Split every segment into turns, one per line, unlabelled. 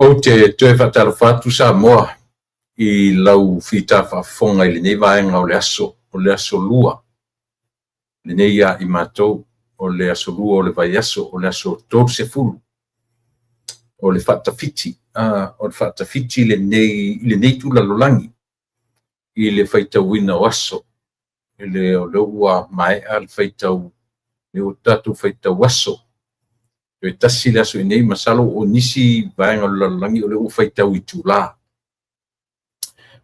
Ou te toe faatalofa atu Samoa i lau fita faafofoga i lenei vaega o le aso, o le aso lua, lenei ia i matou, o le aso lua o le vaiaso, o le aso 30 o le faatafiti, o le faatafiti lenei i lenei itu lalolagi i le faitauina o aso. O lea ua maea le faitau, lea ua tatou faitau aso. Toe tasi le aso i nei, masalo o nisi vaega o le lalolagi o lea ua faitau itula.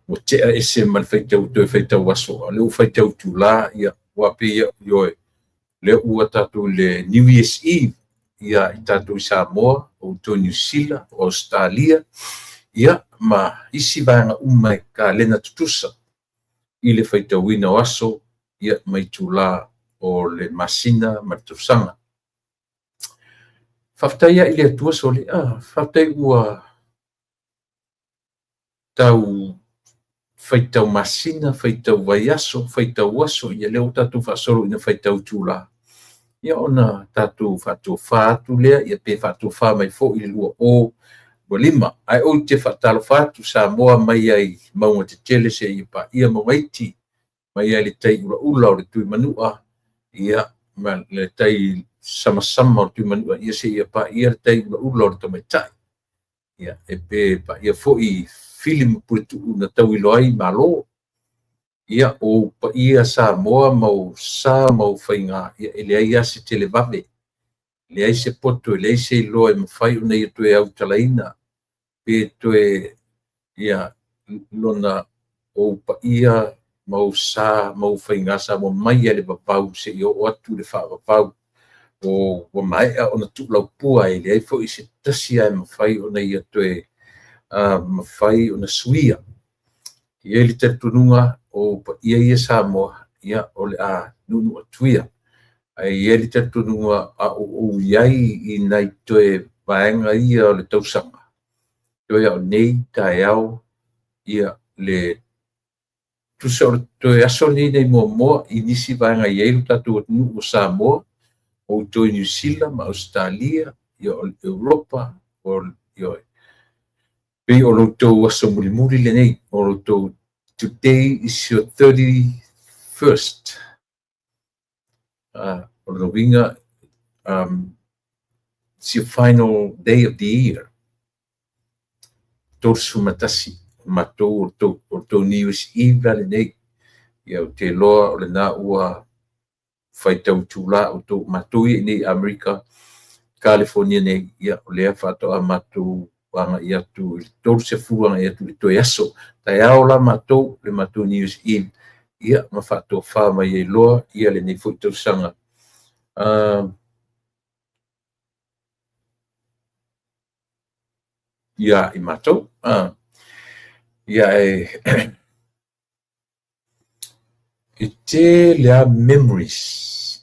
Ua tea ese ma le faitau, toe faitau aso, a o lea ua faitau itula, ia, ua pei ioe, lea ua tatou i le New Year's Eve, ia i tatou i Samoa, o outou i Niu Sila, o Ausetalia, ia, ma isi vaega uma e kalena tutusa i le faitauina o aso, ia, ma itula o le masina ma le tausaga. Faafetai lava i le Atua sole, faafetai ua tau faitau masina, faitau vaiaso, faitau aso, ia lea ua tatou faasolo ina faitau itula, ia ona tatou faatofa atu lea, ia pe faatofa mai foi i le 2025. Ae ou te faatalofa atu Samoa mai ai mauga tetele seia paia mauga iti, mai ai le tai ulaula o le Tuimanua, ia ma le tai samasama o le Tuimanua, ia seia paia le tai ulaula o le Tamaitai. Ia, e pe paia foi Fili ma Puletuu na tauilo ai Malo. Ia, o ou paia Samoa ma ou sa ma ou faiga, ia e leai lava se televave, leai se poto, e leai se iloa e mafai ona ia toe autalaina pe toe ia lona ou paia ma ou sa ma ou faiga Samoa mai lava i le vavau seia oo atu i le faavavau. O ua maea ona tuulaupua, e leai foi se tasi lava e mafai ona ia toe mafai ona suia. E i ai le talitonuga o ou paia ia Samoa, ia o le a nuunuu atu ia. Ae i ai le talitonuga a o ou i ai i nai toe vaega ia o le tausaga, toe a o nei taeao, ia le tusa o le toe aso lenei nei muamua i nisi vaega e i ai lo tatou atunuu o Samoa, o outou i Niu Sila ma Ausetalia, ia o Europa, o ioe. Pei o lo outou aso mulimuli lenei, o lo outou today is your 31st. O lona uiga, it's your final day of the year. 31 o matou o le tou New Year's Eve la lenei. Ia ou te iloa o lena ua faitau itula outou, matou ia i nei Amerika, California nei, ia o lea faatoa matou agai atu i le 30 agai atu i le toe aso. Taeao la matou, le matou New Year's Eve, ia ma faatofa mai ai loa ia lenei foi tausaga. Ia i matou. Ia e tele lava memories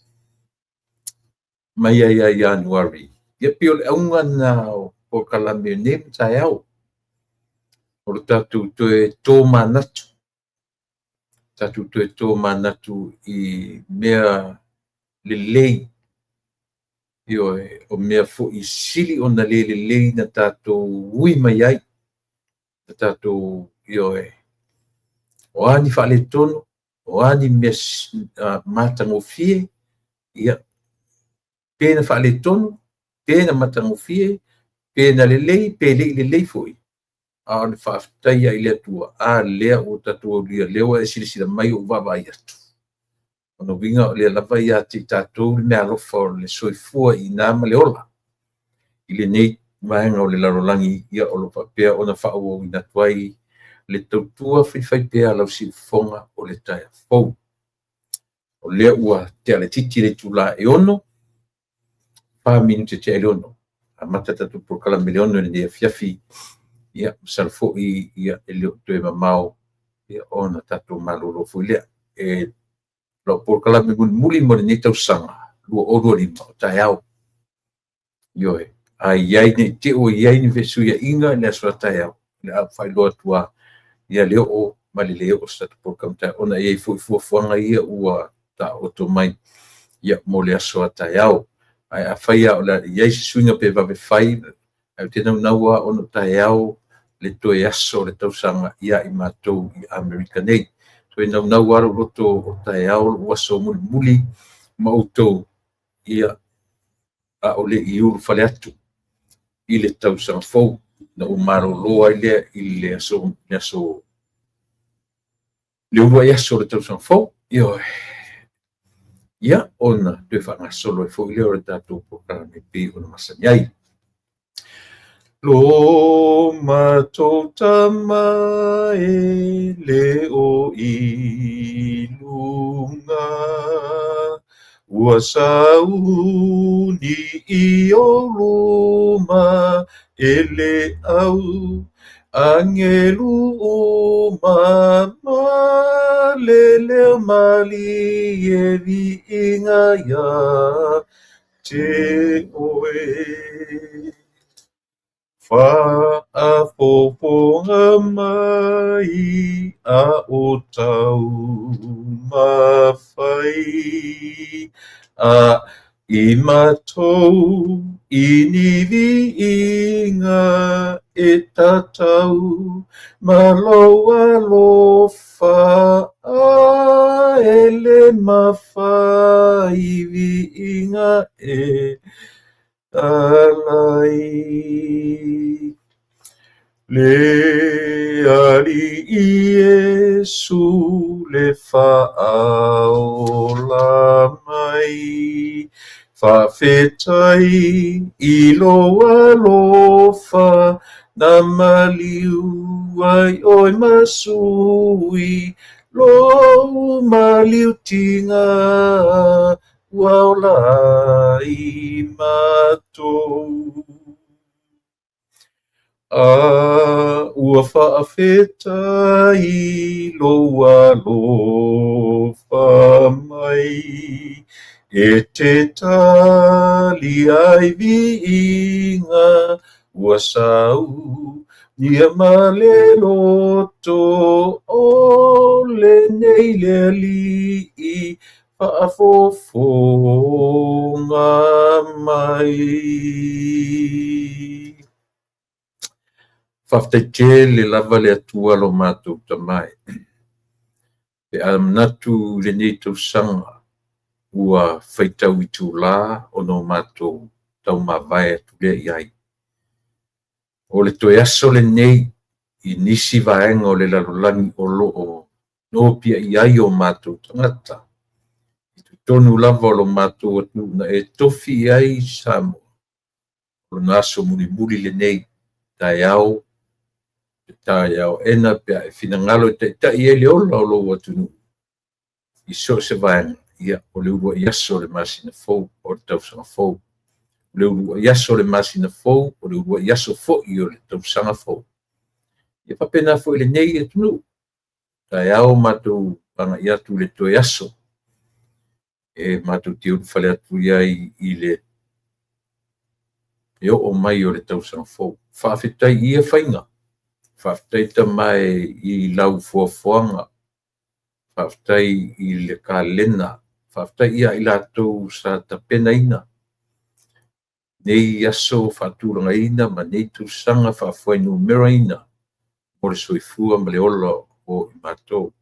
mai ai ia Ianuari. Ia pei o le auga lena o polokalame o nei ma taeao. O le tatou toe tomanatu. Tatou toe tomanatu i mea lelei. Ioe, o mea foi sili ona le lelei na tatou ui mai ai. Na tatou, ioe, o a ni faaletonu, o a ni mea matagofie, ia, pe na faaletonu, pe na matagofie, pe na lelei, pe le i lelei foi. A o le faafetai ai i le Atua, a lea ua tatou aulia, lea ua e silasila mai o ou vaavaai atu. O lona uiga o lea lava ia te i tatou le meaalofa o le soifua i ina ma le ola. I lenei vaega o le lalolagi, ia o lo o faapea ona faaauauina atu ai le tautua faifaipea a lau siufofoga o le taeao fou. O lea ua tea laitiiti le itula e 6, 4 minute tea i le 6. Amata tatou polokalame i le 6 i lenei afiafi. Ia, masalo foi ia e le o toe mamao ia ona tatou malolo foi lea. E lau polokalame mulimuli mo lenei tausaga 2025 o taeao. Ioe, a i ai nei te ua i ai ni fesuiaiga i le aso a taeao, o le a ou faailoa atu lava ia le oo ma le le oo o se tatou polokalame taeao, ona e i ai foi fuafuaga ia ua taoto mai ia mo le aso a taeao. Ae afai lava o le a i ai se suiga pe vave fai, Ae ou te naunau lava ona o taeao le toe aso o le tausaga ia i matou i Amerika nei. Toe naunau lava lou loto o taeao lou aso mulimuli ma outou, ia, a o le i ulufale atu i le tausaga fou, ona ou malolo ai lea i le aso, le aso, le uluai aso o le tausaga fou. Ioe. Ia, ona toe faagasolo ai foi lea o le tatou polokalame e pei ona masani ai. Lo matou Tama e le o i luga, ua sauni i ou luma e le au angelu uma ma le leo malie viiga ia te oe. Faafofoga mai a o taumafai a i matou i ni viiga e tatau ma lou alofa a e le mafai viiga e alai. Le Alii Iesu le faaola mai, faafetai i lou alofa na maliu ai oe ma sui lou maliutiga ua ola ai matou. A ua faafetai lou alofa mai, e te tali ai viiga ua saunia ma le loto o lenei le Alii faafofoga mai. Faafetai tele lava le Atua lo matou Tama e. Pe a manatu i lenei tausaga ua faitau itulā ona o matou taumavae atu lea i ai. O le toe aso lenei i nisi vaega o le lalolagi o lo o nopiai ai o matou tagata i totonu lava o lo matou atunuu na e tofi i ai Samoa. O lona aso mulimuli lenei, taeao, taeao ena pe a e finagalo e taitai ai le ola o lou atunuu i so o se vaega, ia, o le uluai aso o le masina fou o le tausaga fou. O le uluai aso o le masina fou, o le uluai aso foi o le tausaga fou. Ia faapena foi i lenei atunuu, taeao matou agai atu i le toe aso e matou te ulufale atu ai i le oo mai o le tausaga fou. Faafetai i ia faiga, faafetai Tama e i lau foafoaga, faafetai i le kalena, faafetai ia i latou sa tapenaina nei aso faatulagaina ma nei tausaga faafuainumeraina mo le soifua ma le ola o i matou.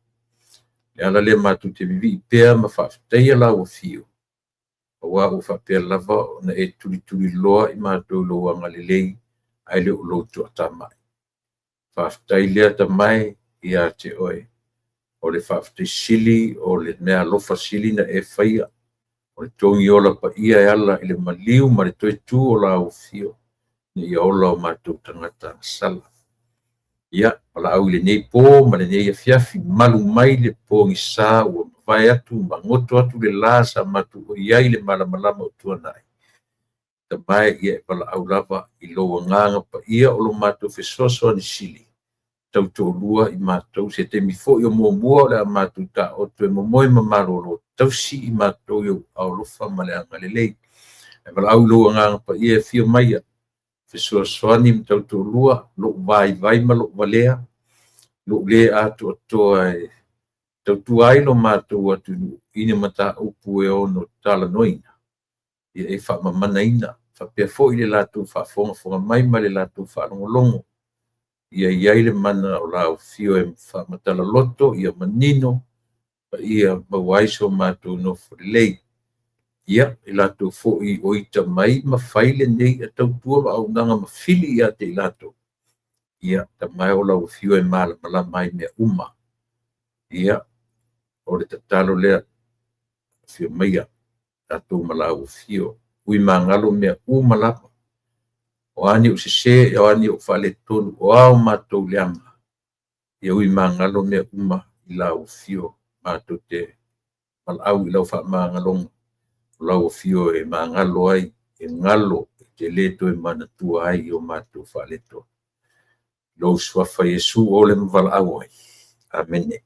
Le ala lea matou te vivii pea ma faafetaia lau afio, aua ua faapea lava ona e tulituliloa i matou i lou agalelei ae le o lou toatamai. Faafetai lea Tama e ia te oe. O le faafetai sili o le meaalofa sili na e faia, o le togi ola paia e ala i le maliu ma le toe tu o lau afio, ina ia ola o matou tagata agasala. Ia, valaau i lenei po ma lenei afiafi, malu mai le pogisa ua mavae atu ma goto atu le la sa matou oi ai i le malamalama o tuanai. Tama e, ia e valaau lava i lou agaga paia o lo matou fesoasoani sili, tautoalua i matou se taimi foi o muamua o le a matou taoto e momoe ma malolo, tausi i matou i ou aao alofa ma le agalelei. Ae valaau i lou agaga paia e afio maia, fesoasoani ma tautoalua lou vaivai ma lou valea, lou le atoatoa e tautua ai lo matou atunuu i ni mataupu e ono talanoaina, ia e faamamanaina, faapea foi le latou faafogafoga mai ma le latou faalogologo. Ia i ai le mana o lau Afio e faamatala loto, ia manino, ia maua ai so matou nofo lelei. Ia, i latou foi o ita mai ma fai lenei tautua ma auaunaga ma fili ia te i latou, ia, Tama e o lau Afio e malamalama ai mea uma. Ia, o le tatalo lea, afio maia tatou ma lau Afio, ui magalo mea uma lava, o a ni ou sese, o a ni ou faaletonu, o a o matou leaga, ia ui magalo mea uma i lau Afio, matou te valaau i lau faamagaloga, o lau Afio e magalo ai, e galo, e te le toe manatua ai i o matou faaletonu. Lou Suafa Iesu o le valaau ai. Amene.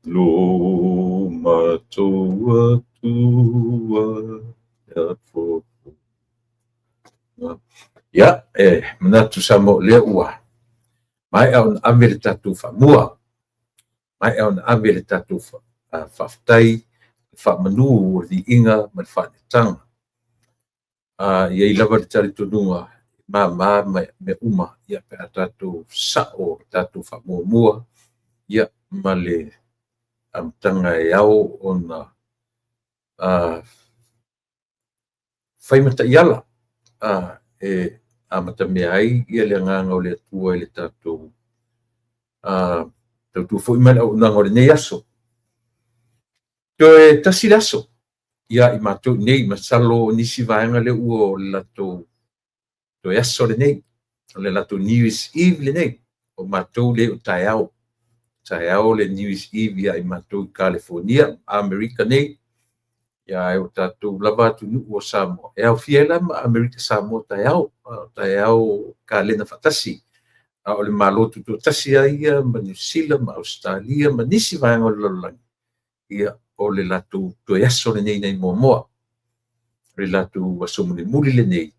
Lo matou Atua Ia, e manatu Samoa o lea ua maea ona ave le tatou faamua, maea ona ave le tatou faafetai, faamanu o le viiga ma le faaneetaga. E i ai lava le talitonuga, e mama mea uma pe a tatou sao le tatou faamuamua ma le amataga e ao ona fai ma taiala e amatamea ai le agaga o le Atua i le tatou tautua foi ma le auaunaga o lenei aso. Toe tasi le aso ia i matou nei, masalo o nisi vaega lea ua o le latou toe aso lenei, o le latou New Year's Eve lenei, o matou lea o taeao. Taeao le New Year's Eve ia i matou i Kalifonia, Amerika nei, ae o tatou lava atunuu o Samoa, e aofia ai la ma Amerika Samoa taeao, taeao kalena faatasi. A o le Malo Tutoatasi lava ia ma Niu Sila ma Ausetalia ma nisi vaega o le lalolagi, ia, o le latou toe aso lenei nai Moamoa, o le latou aso mulimuli lenei,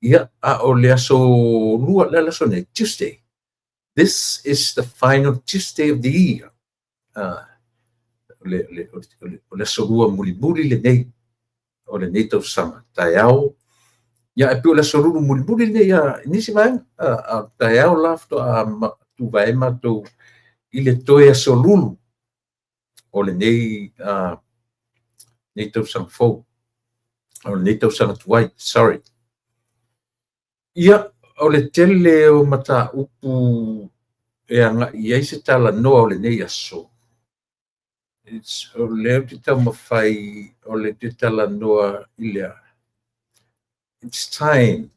ia, a o le aso lua, le aso nei, Tuesday. This is the final Tuesday of the year. O le aso lua mulimuli lenei o lenei tausaga, taeao. Ia, e pei o le aso lulu mulimuli lenei i nisi vaega. A taeao la faatoa tuvae ai matou i le toe aso lulu o lenei tausaga fou, o lenei tausaga tuai, sorry. Ia, o le tele o mataupu e agai i ai se talanoa o lenei aso, o lea ou te taumafai o le te talanoa i le it's time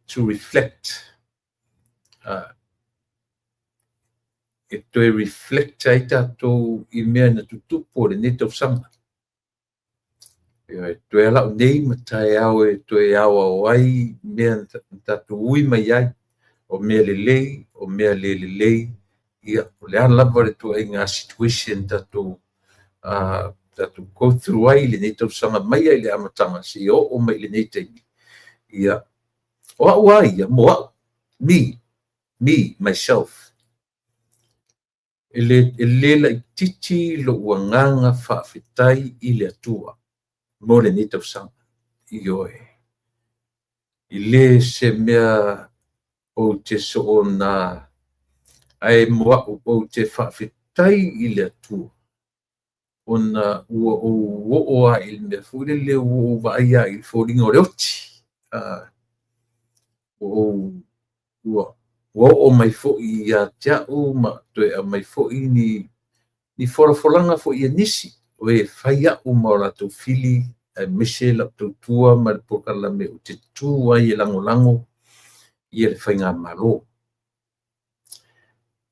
to reflect. E toe reflect ai tatou i mea na tutupu o lenei tausaga. E toe ala au nei ma taeao e toe aoao ai mea na tatou ui mai ai, o mea lelei, o mea le lelei, ia, o le a lava le ituaiga situation tatou go through ai i lenei tausaga mai lava i le amataga seia oo mai i lenei taimi. Ia, o au lava ia, mo au, me, myself, e le laitiiti lou agaga faafetai i le Atua mo lenei tausaga. Ioe. E le se mea ou te soona, ae mo au ou te faafetai i le Atua ona ua ou oo lava i le mea foi lele ua ou vaai lava i le foliga o le oti. Ua oo mai foi ia te au ma toe aumai foi ni folafolaga foi a nisi o e fai au ma o latou fili, aemaise lau tautua ma le polokalame ou te tu ai e lagolago ia le faigamalo.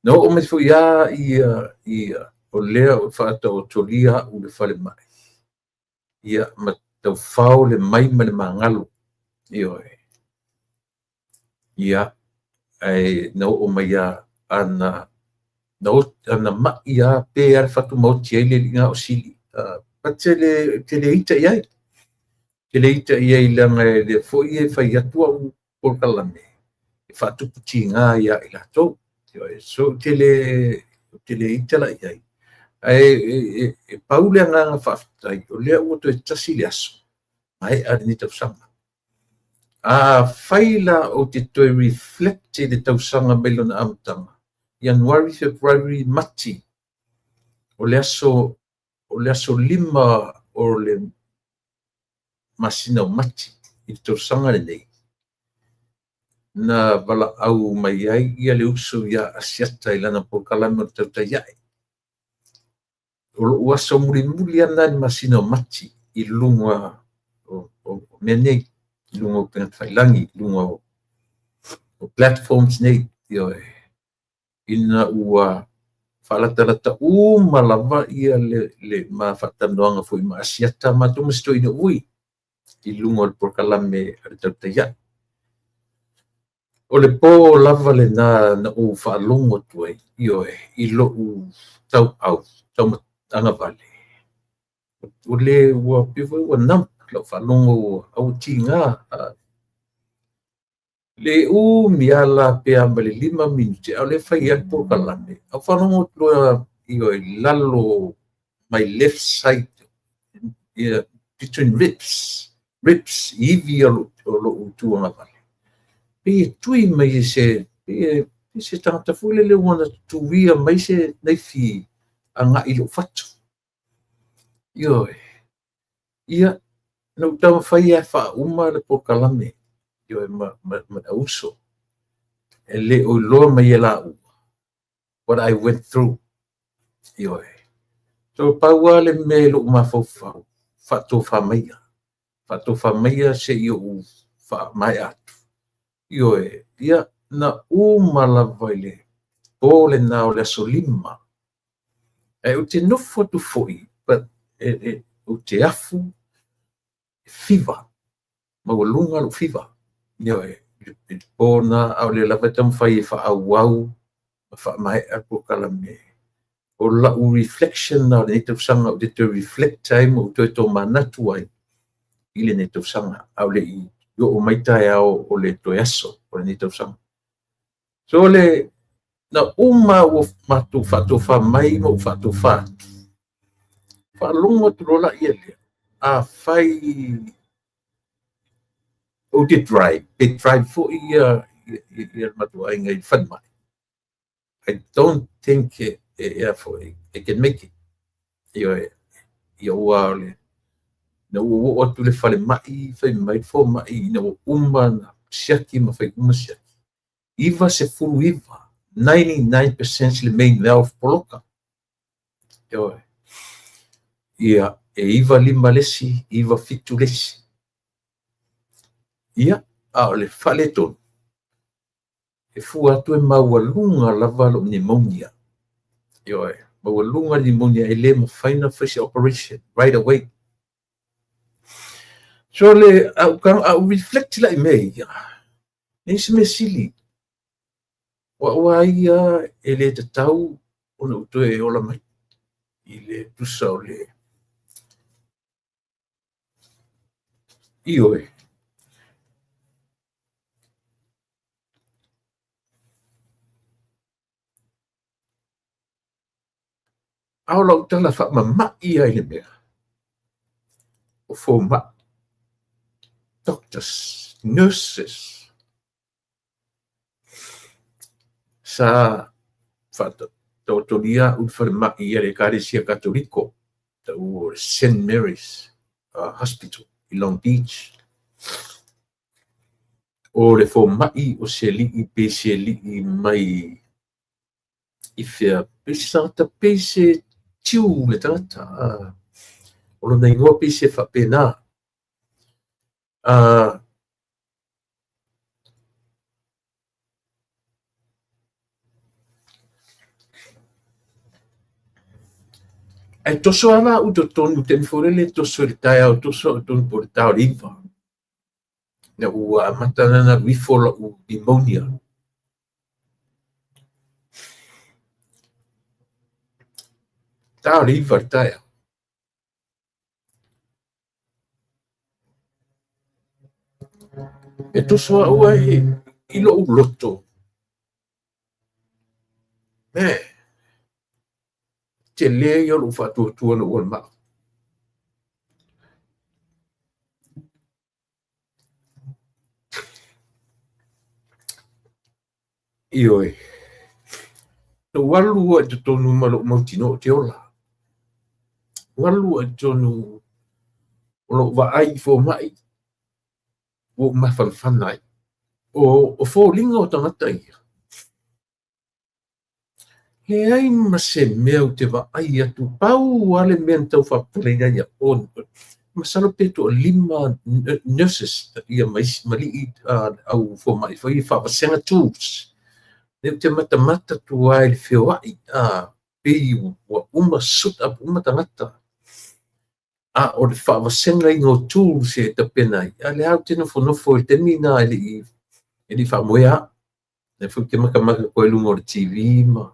Na oo mai foi lava ia o lea ua faataotolia au i le falemai, ia ma taufao le mai ma le magalo. Ioe. Ia, ae na oo mai lava ana ana mai lava pe lava le fatu ma oti ai le alii lena o Sili. Ou te le ita i ai. Ou te le ita i ai leaga o lea foi e fai atu au polokalame e faatupu tiga ia i latou. So ou te le ita la i ai. Ae e pau le agaga faafetai, o lea ua toe tasi le aso, maea lenei tausaga. Afai la ou te toe reflect i le tausaga mai lona amataga, Ianuari, Fepuari, Mati, o le aso 5 o le masina o Mati i le tausaga lenei, na valaau mai ai ia le uso ia Asiata i lana polokalame o le tautai ae. O lou aso mulimuli lava lena i le masina o Mati i luga o mea nei, i luga o upega tafailagi, i luga o platforms nei, ioe, ina ua faalatalata uma lava ia le ma faatalanoaga foi ma Asiata matou ma si toeaina Vui i luga o le polokalame a le tautai ae. O le po lava lena na ou faalogo atu ai, ioe, i lou tauau tauagavale, ua pei foi ua numb lau faalogo ua tiga. Le umi lava la pe a ma le 5 minute, a o lea e fai lava le polokalame, ae ou faalogo atu loa, ioe, i lalo, my left side, yeah, between ribs, ivi o lou itu agavale. Pei e tui mai e se, pei se tagata foi lele ua na tutuia mai se naifi agai i lou fatu. Ioe. Ia, na ou taumafai lava e faauma le polokalame, ioe, ma le auuso. E le o iloa mai e laua what I went through. Ioe. So pau lava le mea i lou mafaufau, faatofa maia. Faatofa maia se i ou faamaea atu. Ioe. Ia, na uma lava i le po lena o le aso 5. Ae ou te nofo atu foi, but ou te afu fiva, maualuga lou fiva. Ioe, i le po na, a o lea lava e taumafai e faaauau ma faamaea le polokalame. O lau reflection na o lenei tausaga, ou te toe reflect ai ma ou toe tomanatu ai i lenei tausaga, a o le i oo mai taeao o le toe aso o lenei tausaga. So le na uma ua matou faatofa mai ma ou faatofa atu, faalogo atu loa laia lea, afai ou te drive, pe drive foi ia le matou aiga i le falemai, I don't think I can make it. Ioe, ia ua o le na ua oo atu le falemai, fai mai le fomai ina ua uma na siaki ma fai uma siaki. 99, 99% le main valve poloka. Ioe. Ia, e 95 le isi, 97 le isi. Ia, a o le faaletonu, e fua atu e maualuga lava lou pneumonia. Ioe, maualuga le pneumonia e le mafai ona fai se operation right away. So le au reflect la i mea ia, e se mea sili. Ua ia e le tatau ona ou toe ola mai i le tusa o le ioe. A o lau tala faamamai ai le mea, o fomai, doctors, nurses, sa faataotolia au i le falemai a le Ekalesia Katoliko, tau o le St. Mary's Hospital i Long Beach. O le fomai o se alii pe se alii mai i fea, pe se tagata, pe se tiu le tagata, o lona igoa pe se faapena. Ae toso lava la au i totonu i le taimi foi lele e toso i le taeao, toso au i totonu po o le ta o le 9 ina ua amata ona alu ifo lou pneumonia. Ta o le 9 i le taeao. E toso au ae i lou loto, man, tele ia o lou faatuatua na ou alu ma au. Ioe. Na ou alu lava i totonu ma lou mautinoa ou te ola. Ou alu lava i totonu o lou vaai i fomai, ua ou mafanafana ai. O foliga o tagata ia, leai ma se mea ou te vaai atu, pau lava le mea na tau faapupulaina ai au, masalo pe toalima nurses ia ma isi ma alii au fomai foi ia faavasega tools. Lea ou te matamata atu lava i le feoai, pei ua uma suit up uma tagata. A o le faavasegaina o tools e tapena ai, a o lea ou te nofonofo i le taimi lena e le i faamoea au. Lea foi ou te matamata atu ai i luga o le TV ma...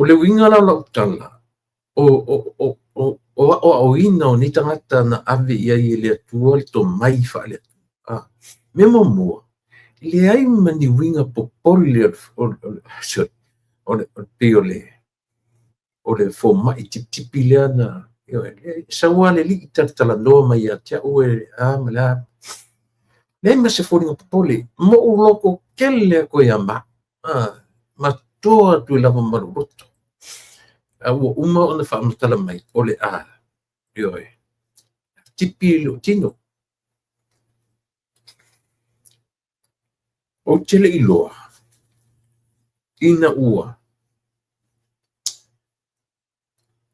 O le uiga la o lau tala, o aoaoina o nei tagata na ave i ai e le Atua le tomai faale-Atua. Mea muamua, leai ma ni uiga popole o le pei o le fomai tipitipi lea na sau lava le alii talatalanoa mai ia te au e a ma le a. Leai ma se foliga popole, ma ou lototele atu ai ia ma au, ma toa atu ai lava ma lou loto. A ua uma ona faamatala mai o le a, ioe, tipi lou tino. Ou te le i iloa ina ua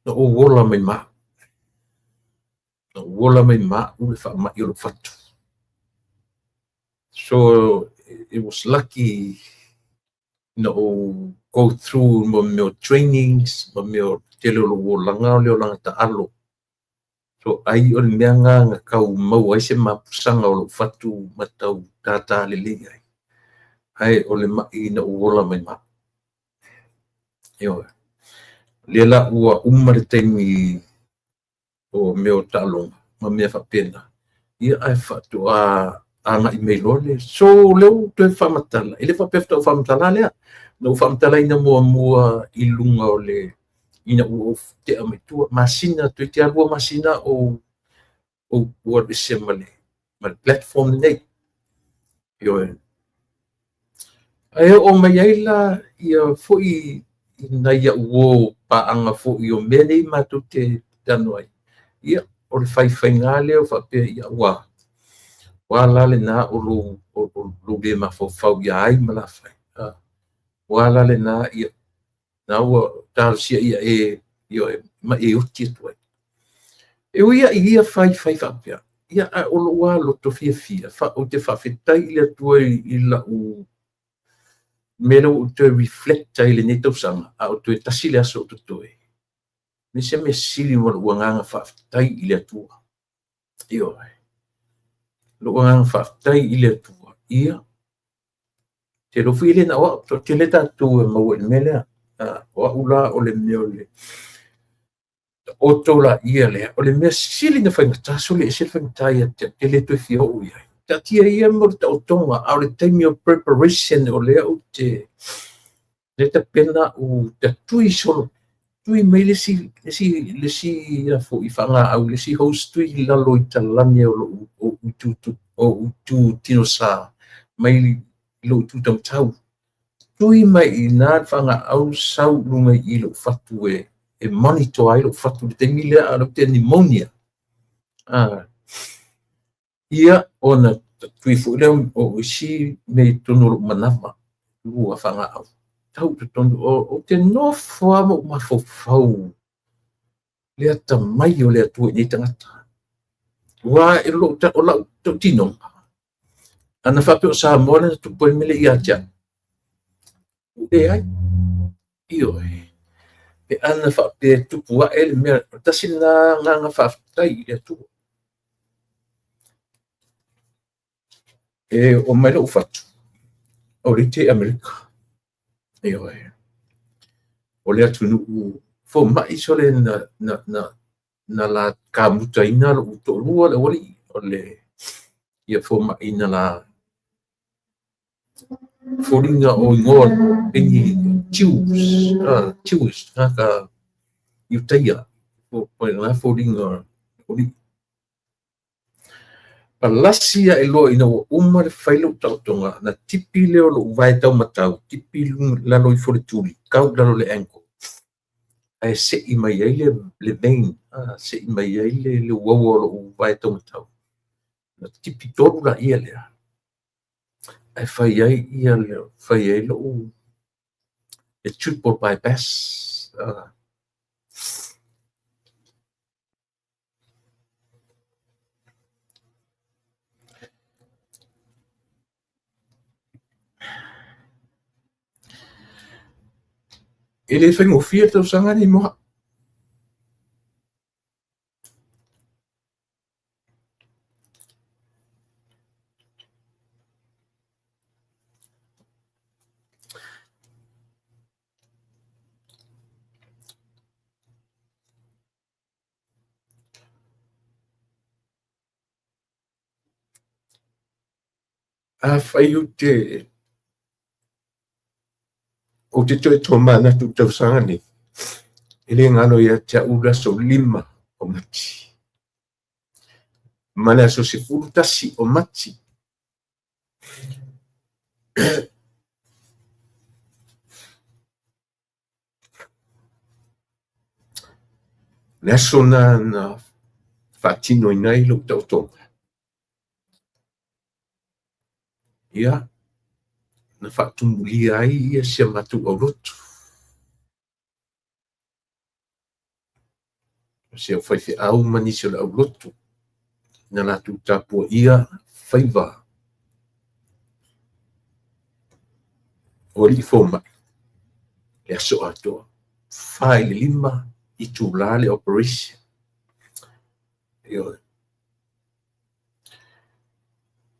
na ou ola mai ma au. Na ou ola mai ma au le faamai o lou fatu. So it was lucky na ou go through ma mea o trainings, ma mea o tele o lou olaga o le olaga taalo. So ai o le mea lena na tau maua ai se mapusaga o lou fatu ma tau tātā lelei ai. Ae o le mai na ou ola mai ma au. Ioe. Lea la ua uma le taimi o mea o taaloga ma mea faapena, ia ae faatoa agai mai loa le... So lea ua toe faamatala, e le faapea faatoa ou faamatala lea, na ou faamatalaina muamua i luga o le ina ua ou tea mai tua, masina, toeitiiti lava 2 masina o ou alu ese ma le platform lenei. Ioe. Ae oo mai ai la ia foi i nai au uo paaga foi o mea nei matou te talanoa ai. Ia, o le faifaiga lea o faapea ia ua la lena o lou le mafaufau ia ai ma la fai. Ua la lena ia na ua talosia ia e ioe ma e oti atu ai. E ui ai ia faifai faapea, ia ae o lou lava loto fiafia, ou te faafetai i le Atua i lau mea lea ua ou toe reflect ai i lenei tausaga, a o toe tasi le aso o totoe. Me se mea sili ma lou agaga faafetai i le Atua. Ioe. Lou agaga faafetai i le Atua, ia, te lofu i le na o au, te le tatou e maua i le mea lea. O au la o le mea o le taoto la ia lea, o le mea sili na faigata, sole ese le faigata ia te, te le toe fia oo i ai. Taatia ia mo le taotoga, a o le taimi o preparation o lea ou te le tapena u tatui solo, tui mai le isi foi faagaau, le isi host tui i lalo i talane o lou itu tinosa mai lou itu taumatau. Tui mai i nā le faagaau sau lunga i lou fatu e monitor ai lou fatu le taimi lea a lou te pneumonia. Ia ona tui foi lea o isi mea i totonu o lou manava, lua faagaau. Tau totonu o te nofo lava ma ou mafaufau le atamai o le Atua i nei tagata. Ua e lou o lau tautinoga. Ana faapea o Samoa lena tupu ai mele ia te au. Leai. Ioe. Pe ana faapea e tupu ae le mea, o le tasi lena agaga faafetai i le Atua. E oo mai lou fatu, o lea e i Amerika. Ioe. O le atunuu fomai sole na la kamutaina lou toalua le aualii o le ia fomai na la foliga o igoa peni Jews, Jews tagata Iutaia o na foliga o alii. Palasi ae loa ina ua uma le fai lou taotoga, na tipi lea o lou vae taumatau, tipi i lalo ifo o le tuli, tau i lalo o le ankle, ae sei mai ai le vein, sei mai ai le uaua o lou vae taumatau. Na tipi tolu laia lea, ae fai ai ia fai ai lou le triple bypass. E le faigofie le tausaga lenei mo au. Afai ou te toe tomanatu i le tausaga lenei, e le galo ia te au le aso 5 o Mati ma le aso 11 o Mati. O le aso lena na faatinoina ai lou taotoga, ia, na faatumulia ai ia si a matou aulotu, si au faifeau ma nisi o le aulotu na latou tapuaia faiva o alii fomai le aso atoa, 4 i le 5 itula le operation. Ioe.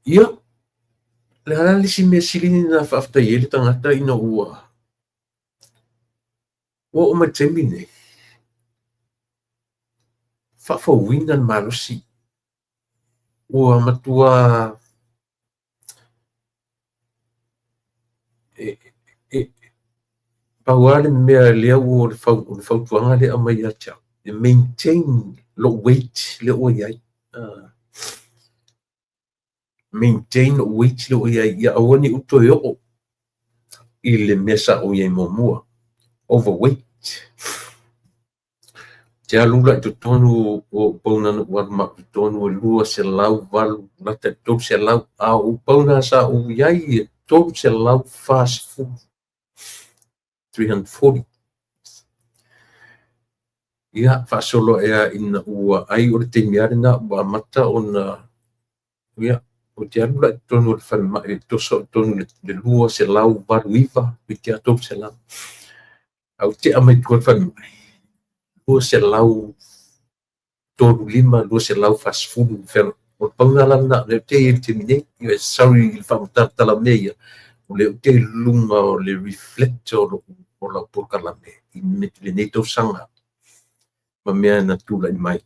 Ia, o le a la le isi mea sili ona faafetai ai le tagata ina ua oo mai i le taimi lenei, faafouina le malosi, ua matua pau lava le mea lea ua o le fautuaga lea e aumai ia te au, e maintain lou weight lea ua i ai. Maintain lou weight lea ua i ai, ia aua ne i ou toe oo i le mea sa ou i ai muamua, overweight. Ou te alu la i totonu o ou pauna na ou alu ma au i totonu e 208 lata i le 300, a o ou pauna sa ou i ai e 340, 340. Ia, faasolo ea ina ua ai o le taimi lava lena ua amata ona, ia, ou te alu la i totonu o le falemai e toso i totonu i le 289, toeitiiti lava 300. Ae ou tea mai tua i le falemai, 235, 240, o le pauna la lena o lea ou te i ai i le taimi nei. Sorry i le faamatalatala o mea ia, o lea ou te i luga o le reflect o lau polokalame i lenei tausaga ma mea na tulai mai.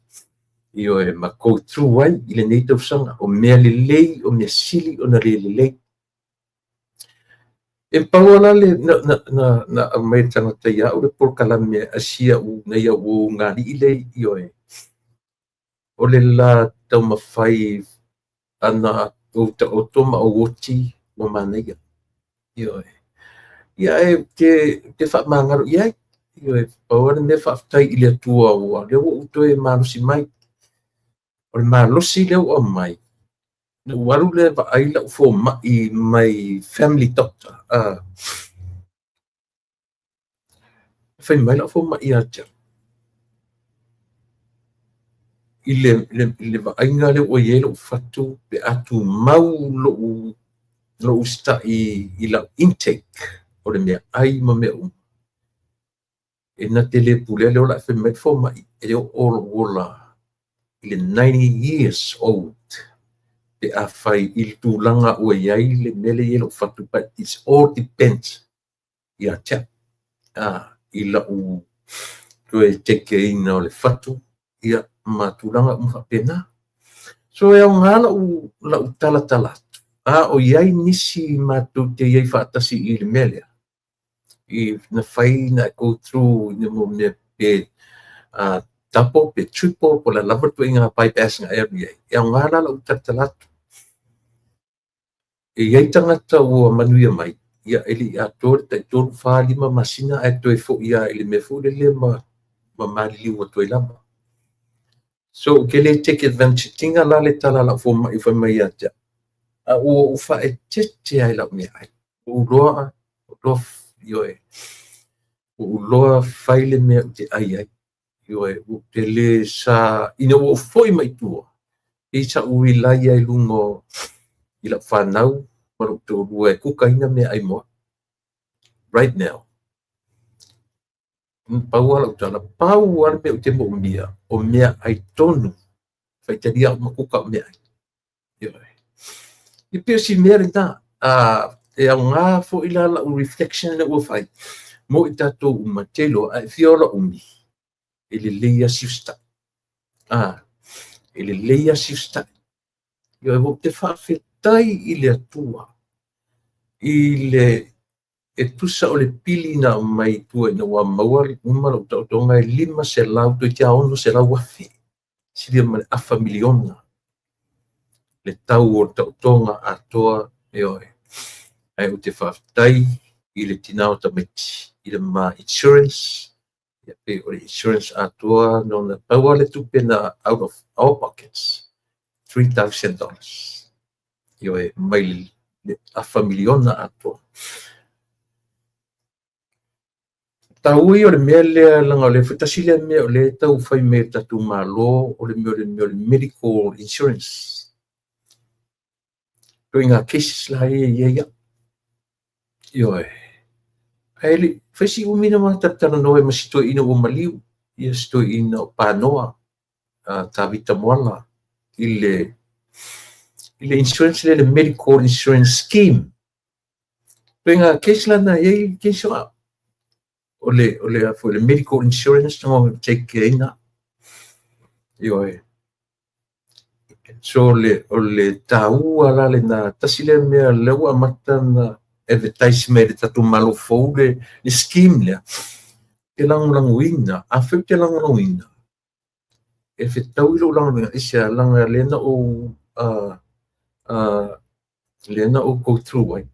Ioe, ma go through ai i lenei tausaga, o mea lelei, o mea sili ona le lelei. E pau lava la le na aumai e le tagata ia au le polokalame a si au nai au uo ulugalii lea, ioe, o le la taumafai ana ou taoto ma ou oti ua manaia. Ioe. Ia ae ou te faamagalo i ai. Ioe, pau lava le mea faafetai i le Atua ua lea ua ou toe malosi mai. O le malosi lea ua aumai, na ou alu lea vaai lau fomai mai family doctor. Fai mai lau fomai ia te au, i le vaaiga lea ua i ai lou fatu, pe a tumau lou usitai i lau intake o le meaai ma mea uma, E na te le pulea le ola e fai mai le fomai, e le oo lou ola i le 90 years old pe afai i le tulaga ua i ai le mea lea e i ai lou fatu, but it's all depends ia te au, i lau toe take care-ina o le fatu, ia, ma tulaga uma faapena. So e aoga lau talatala atu, a o i ai nisi matou te i ai faatasi i le mea lea, i na fai na go through i mo mea pe double pe triple po o le a lava le ituaiga bypass na e alu i ai, e aoga la lau talatala atu. E i ai tagata ua manuia mai, ia e le i atoa le tai 3, 4, 5 masina ae toe foi lava i le mea foi lele ma maliliu atu ai lava. So ou te le take advantage ina la le tala a lau fomai ua fai mai ia te au, a ua ou faaeteete lava i lau meaai. Ua ou iloa, ioe, ua ou iloa fai le mea ou te ai ai. Ioe, ou te le sa, ina ua ou foi mai i tua, pei sa ou rely ai i luga i lau fanau ma lou toalua e kukaina meaai mo au. Right now, pau lava lau tala, pau lava le mea ou te moomia, o meaai tonu, faitalia au ma kuka au meaai. Ioe. E pei o si mea lena, e aoga foi la lau reflection lea ua fai, mo i tatou uma, te iloa, a e fia ola umi, e lelei lava si usitai. E lelei lava si usitai. Ioe, ou te faafetai i le Atua, i le e tusa o le pili na aumai i tua ina ua maua uma lau taotoga e 500 toeitiiti 600,000, silia ma le afa miliona le tau o le taotoga atoa, ioe. Ae ou te faafetai i le tina o tamaiti, i le ma insurance, ia pe o le insurance atoa nona pau lava le tupe na out of our pockets, $3,000. Ioe, mai le afa miliona atoa. Taua ia o le mea lea, leaga o le tasi lea mea o lea e tau fai mai e le tatou Malo, o le mea o le mea o le medical insurance. Ituaiga cases la ia e i ai au. Ioe. Ae le i fai si umi na ma talatalanoa ai ma si toeaina ua maliu, ia si toeaina o Panoa, Tavita Moala, i le insurance lea, le medical insurance scheme. Ituaiga case la na e i ai case o au. O le a foi le medical insurance na take care ina. Ioe. So o le taua la lena, tasi lea mea lea ua amata na advertise mai e le tatou Malo fou le scheme lea. Te lagolagoina, afai ou te lagolagoina, e fetaui lou lagolagoina, aisea? Leaga lea na ou go through ai.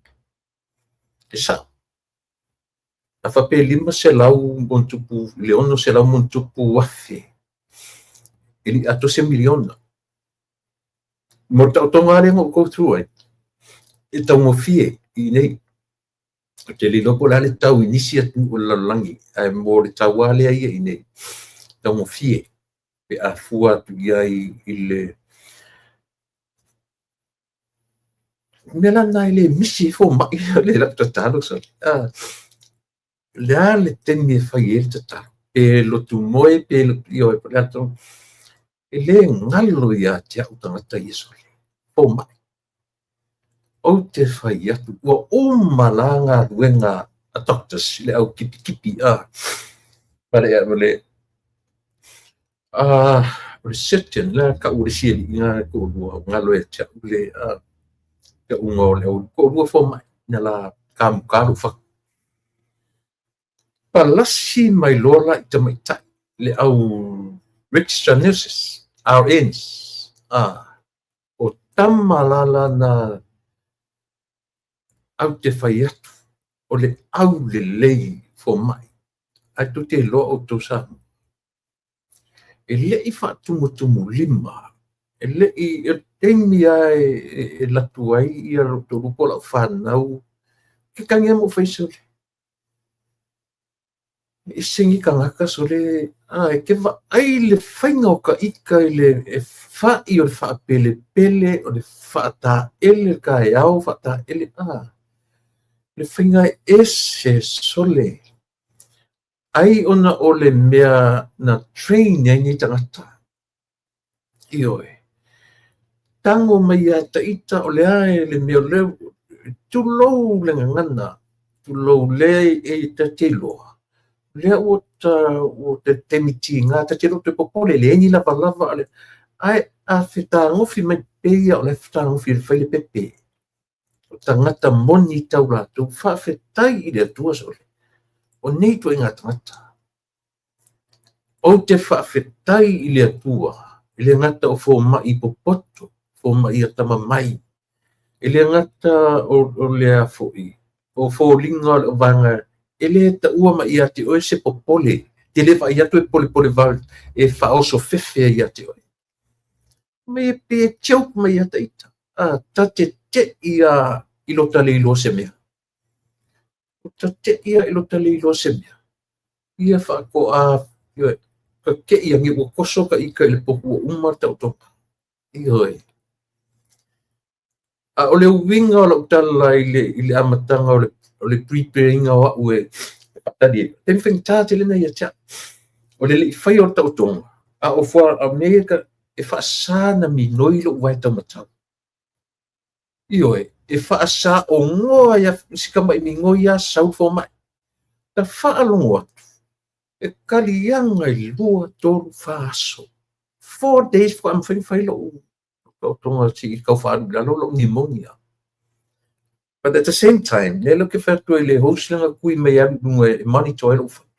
E sao. A faapea e 500 ma ona tupu i le 600 ma ona tupu afe, e le i atoa se miliona. Mo le taotoga lava lea na ou go through ai, e taugofie i inei. Ou te le iloa po o le a le tau i nisi atunuu o le lalolagi, ae mo le tau lava lea ia i inei, taugofie pe a fua atu i ai i le mea la lena e le misi ai fomai le lau tatalo sole. Le a le taimi e fai ai le tatalo, pe lotu moe, pe ioe, po o le a le tulaga, e le galo ia te au tagata ia sole, fomai. Ou te fai atu, ua uma la galuega a doctors, le au kipikipi, ma o le surgeon la tau o le isi alii na toalua, ua galo ia te au le tauga o le au toalua fomai na la kamuta lou fatu. Palasi mai loa la i tamaitai le au registered nurses, RNs, o tama la la na au te fai atu, o le aulelei fomai, ae tou te iloa outou Samoa, e le i faatumutumulima, e le i, o le taimi lava e alu atu ai ia lou toalua po o lau fanau, ke tagi lava ma ou fai sole. E ese ni tagata sole, e te vaai le faiga o ta ita i le fai o le faapelepele, o le faataele le taeao, faataele, le faiga e ese sole. Ai ona o le mea na train ai nei tagata. Ioe. Tago mai ia ita, o le a le mea o lea, tulou le gagana, tulou lea e ta te iloa, lea ua ta ua te taimi tiga, ta te le o toe popole, leai ni lavalava, ae a fetagofi mai pei lava o la e fetagofi e fai le pepe. O tagata moni tau latou, faafetai i le Atua sole, o nei ituaiga tagata. Ou te faafetai i le Atua, e le gata o fomai popoto, fomai atamamai, e le gata o lea foi, o foliga o le vaega e le taua mai ia te oe se popole, te le vaai atu e polepole vale, e faaoso fefe ai ia te oe. Me pe joke mai ia te ita. Ta te te'i a i lo ta le iloa se mea. O ta te'i a i lo ta le iloa se mea. Ia faatoa, ioe, ka te'i ane ua toso ka ita i le potu ua uma le taotoga. Ioe. A o le uiga o lau tala i le amataga o le prepare-ina o au e faatali ai, taimi faigata tele lena ia te au. O le le i faia o le taotoga, a o fua, a mea ia e faasa na minoi lou vae taumatau. Ioe, e faasaogoa ia si tama'i migoi a sau fomai. Ta faalogo atu, e kaliaga i 2, 3, 4 aso. 4 days faatoa mafai ona fai lou taotoga seia tau faaalu i lalo lou pneumonia. But at the same time, lea ou te fai atu ai i le host lea na tui mai e alu i luga e monitor ai lou fatu.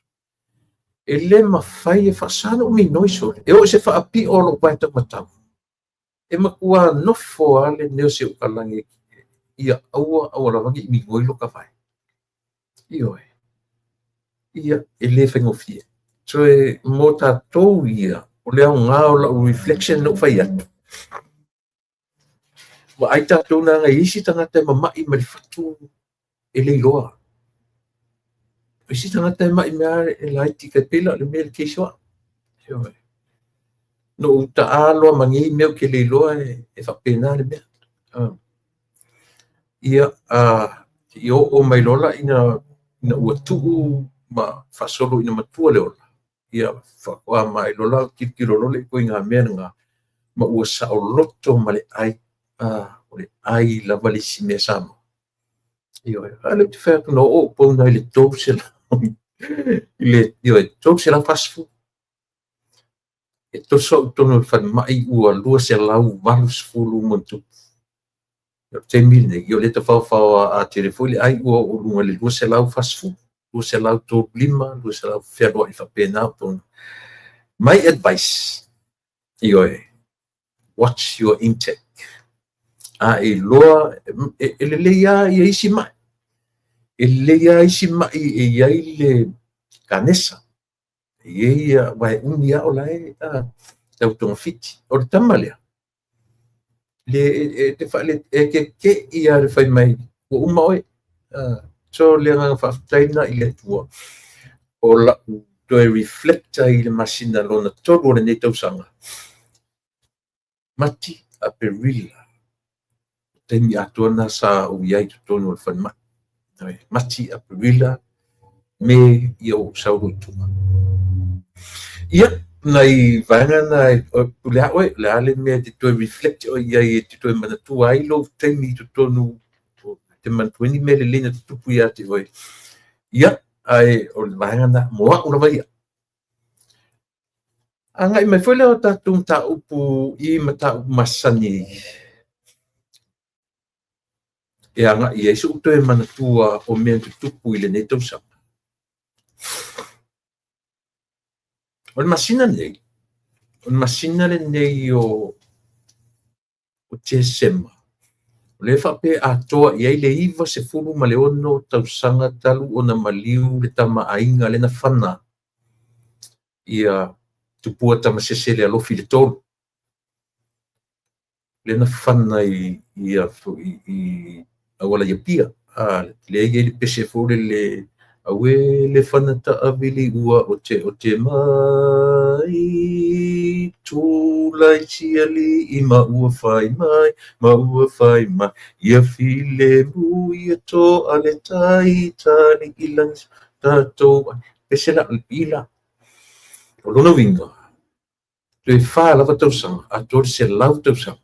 E le mafai e faasa na ou minoi sole. E oo i se faapio o lou vae taumatau. E matua nofo lava le nurse i ou kalagi ia aua, aua lava ne i minoi lota vae. Ioe. Ia, e le faigofie. Toe mo tatou ia, o le aoga o lau reflection na ou fai atu. Vaai tatou leaga e i ai isi tagata e mama'i mai le fatu e le iloa. O isi tagata e ma'i mea e laiti tai pei la o le mea le case o au. Ioe. Na ou ta'a loa ma nei mea ou te le iloa e faapena le mea. Ia, i oo mai loa la ina ua tuu ma faasolo ina matua le ola, ia faatoa mai loa la tilotilo loa le ituaiga mea lena, ma ua saoloto ma le ai. O le ai lava le isi mea Samoa. Ioe, a lea ou te fai atu na oo ou pauna i le 300, i le, ioe, 340. E toso au i totonu o le falemai ua 280 ma ona tupu. O le taimi lenei, ia o lea e tafaofaoa a tele foi le ai ua oo i luga i le 240, 235, 200 fealuai faapena o pauna. My advice, ioe, watch your intake. A e iloa, e lelei lava ia isi mai. E lelei lava isi mai e i ai le kanesa. E i ai ia aua e umi lava o la e tau togafiti. O le tama lea, le e te faale, e te te'i lava le fai mai, ua uma oe. So le agaga faafetai lena i le Atua, o lau toe reflect ai i le masina lona 3 o lenei tausaga. Mati, Aperila, taimi atoa lena sa ou i ai i totonu o le falemai. Mati, Aperila, Me, ia ua ou sau loa i tua. Ia, nai vaega na e pule a oe, o le a le mea e te toe reflect oe i ai e te toe manatua ai lou taimi i totonu te manatua ai ni mea lelei na tutupu ia te oe. Ia, ae o le vaega na mo au lava ia. Agai mai foi lea o tatou mataupu i mataupu masani e agai ai so'u toe manatua o mea na tutupu i lenei tausaga. O le masina lenei, o le masina lenei o Tesema, o lea faapea atoa i ai le 96 tausaga talu ona maliu le tamaaiga lea na fana ia Tupua Tamasese le Alofi i le 3. Lea na fana i i auala i Apia. Lea e i ai le pese foi lele, auē le fana taavili ua oteote mai, tulai sialii ma ua fai mai, ma ua fai mai, ia filemu ia toa le tai, tali i lagi tatou ai. Pese la o le i la. O lona uiga, toe 4 lava tausaga atoa le 100 tausaga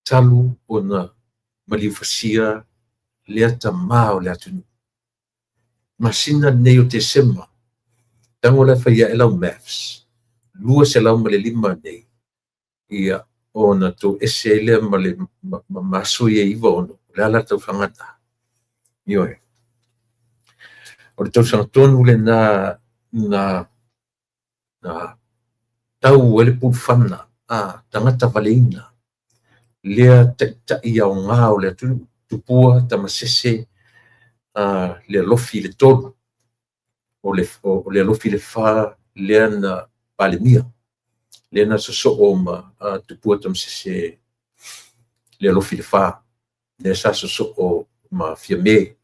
talu ona maliufasia lea tamā o le atunuu. Masina lenei o Tesema, tago la e fai ae lau maths, 205 nei, ia ona toese ai lea ma le ma aso ia e 96, o le a la le tausaga lena? Ioe. O le tausaga tonu lena na tau ai le pulufana a tagata valeina lea taitai aoga o le atunuu, Tupua Tamasese le alofi i le 3, o le alofi i le 4 lea na Palemia, lea na sosoo ma Tupua Tamasese le alofi i le 4, lea sa sosoo ma Fiame,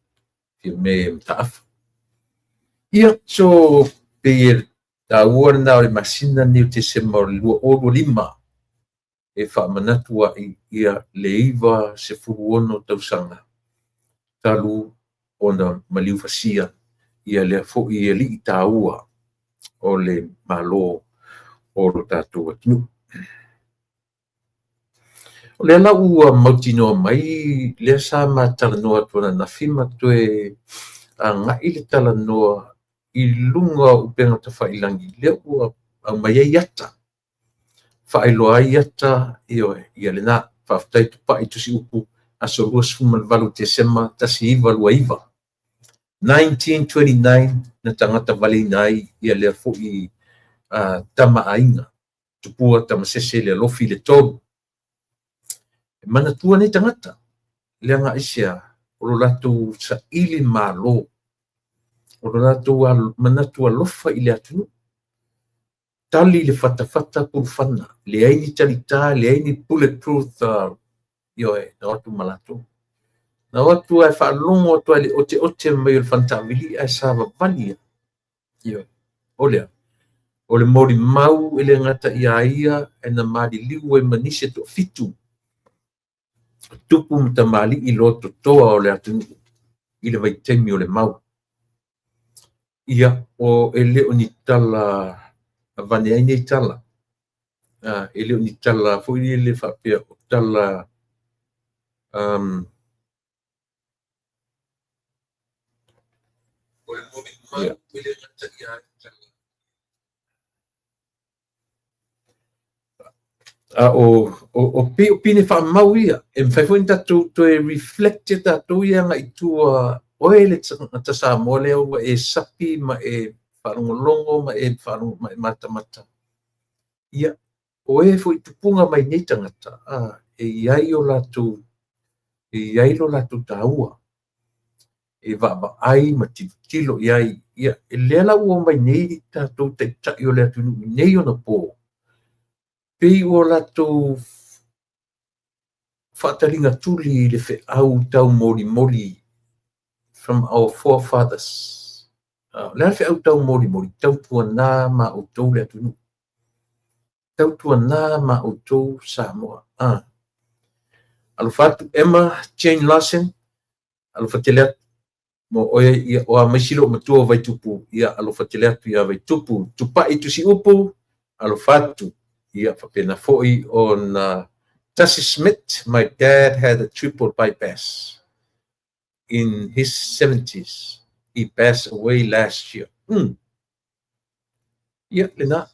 Fiame Mataafa. Ia, so pei e taua lena o le masina lenei o Tesema o le 2025 e faamanatu ai ia le 96 tausaga talu ona maliufasia ia lea foi alii taua o le Malo o lo tatou atunuu. O lea la ua mautinoa mai lea sa ma talanoa atu ananafi ma toe agai le talanoa i luga o upega tafailagi lea ua aumai ai ata, faailoa ai ata, ioe, ia lena. Faafetai Tupai Tusiupu, aso 28 Tesema 1929. 1929 na tagata valeina ai ia lea foi tama aiga, Tupua Tamasese le alofi i le 3. E manatua nei tagata, leaga aisea, o lo latou saili malo, o lo latou manatu alofa i le atunuu. Tali le fatafata pulufana, leai ni talita, leai ni bulletproof, ioe, na o atu ma latou. Na o atu ae faalogo atu ai le oteote mai o le fanataavili ae savavali. Ioe. O lea, o le molimau e le gata ia ia e na maliliu ai ma nisi e toafitu tupu ma tamalii lototoa o le atunuu i le vaitaimi o le mau. Ia, o e le o ni tala avane ai nei tala. E le o ni tala foi le faapea o tala ia. A o pei o pine faamau ia, e mafai foi ona tatou toe reflect e tatou ia agai i tua, oe le tagata Samoa lea ua e sapi ma e faalogologo ma e ma e matamata. Ia, o e foi tupuga mai nei tagata, e i ai o latou, e i ai lo latou taua, e vaavaai ma tilotilo i ai. Ia, e lea la ua omai nei tatou taitai o le atunuu i nei ona po, pei ua latou faataliga tuli i le feau taumolimoli from our forefathers. O le a le feau taumolimoli? Tautuana ma outou le atunuu. Tautuana ma outou Samoa. Alofa atu Emma Jane Larson, alofa tele atu. Mo oe ia o a mai silo matua o Vaitupu, ia alofa tele atu ia Vaitupu. Tupai Tusiupu, alofa atu. Ia faapena foi ona Tasi Smith, my dad had a triple bypass in his 70s. He passed away last year. Ia, lena,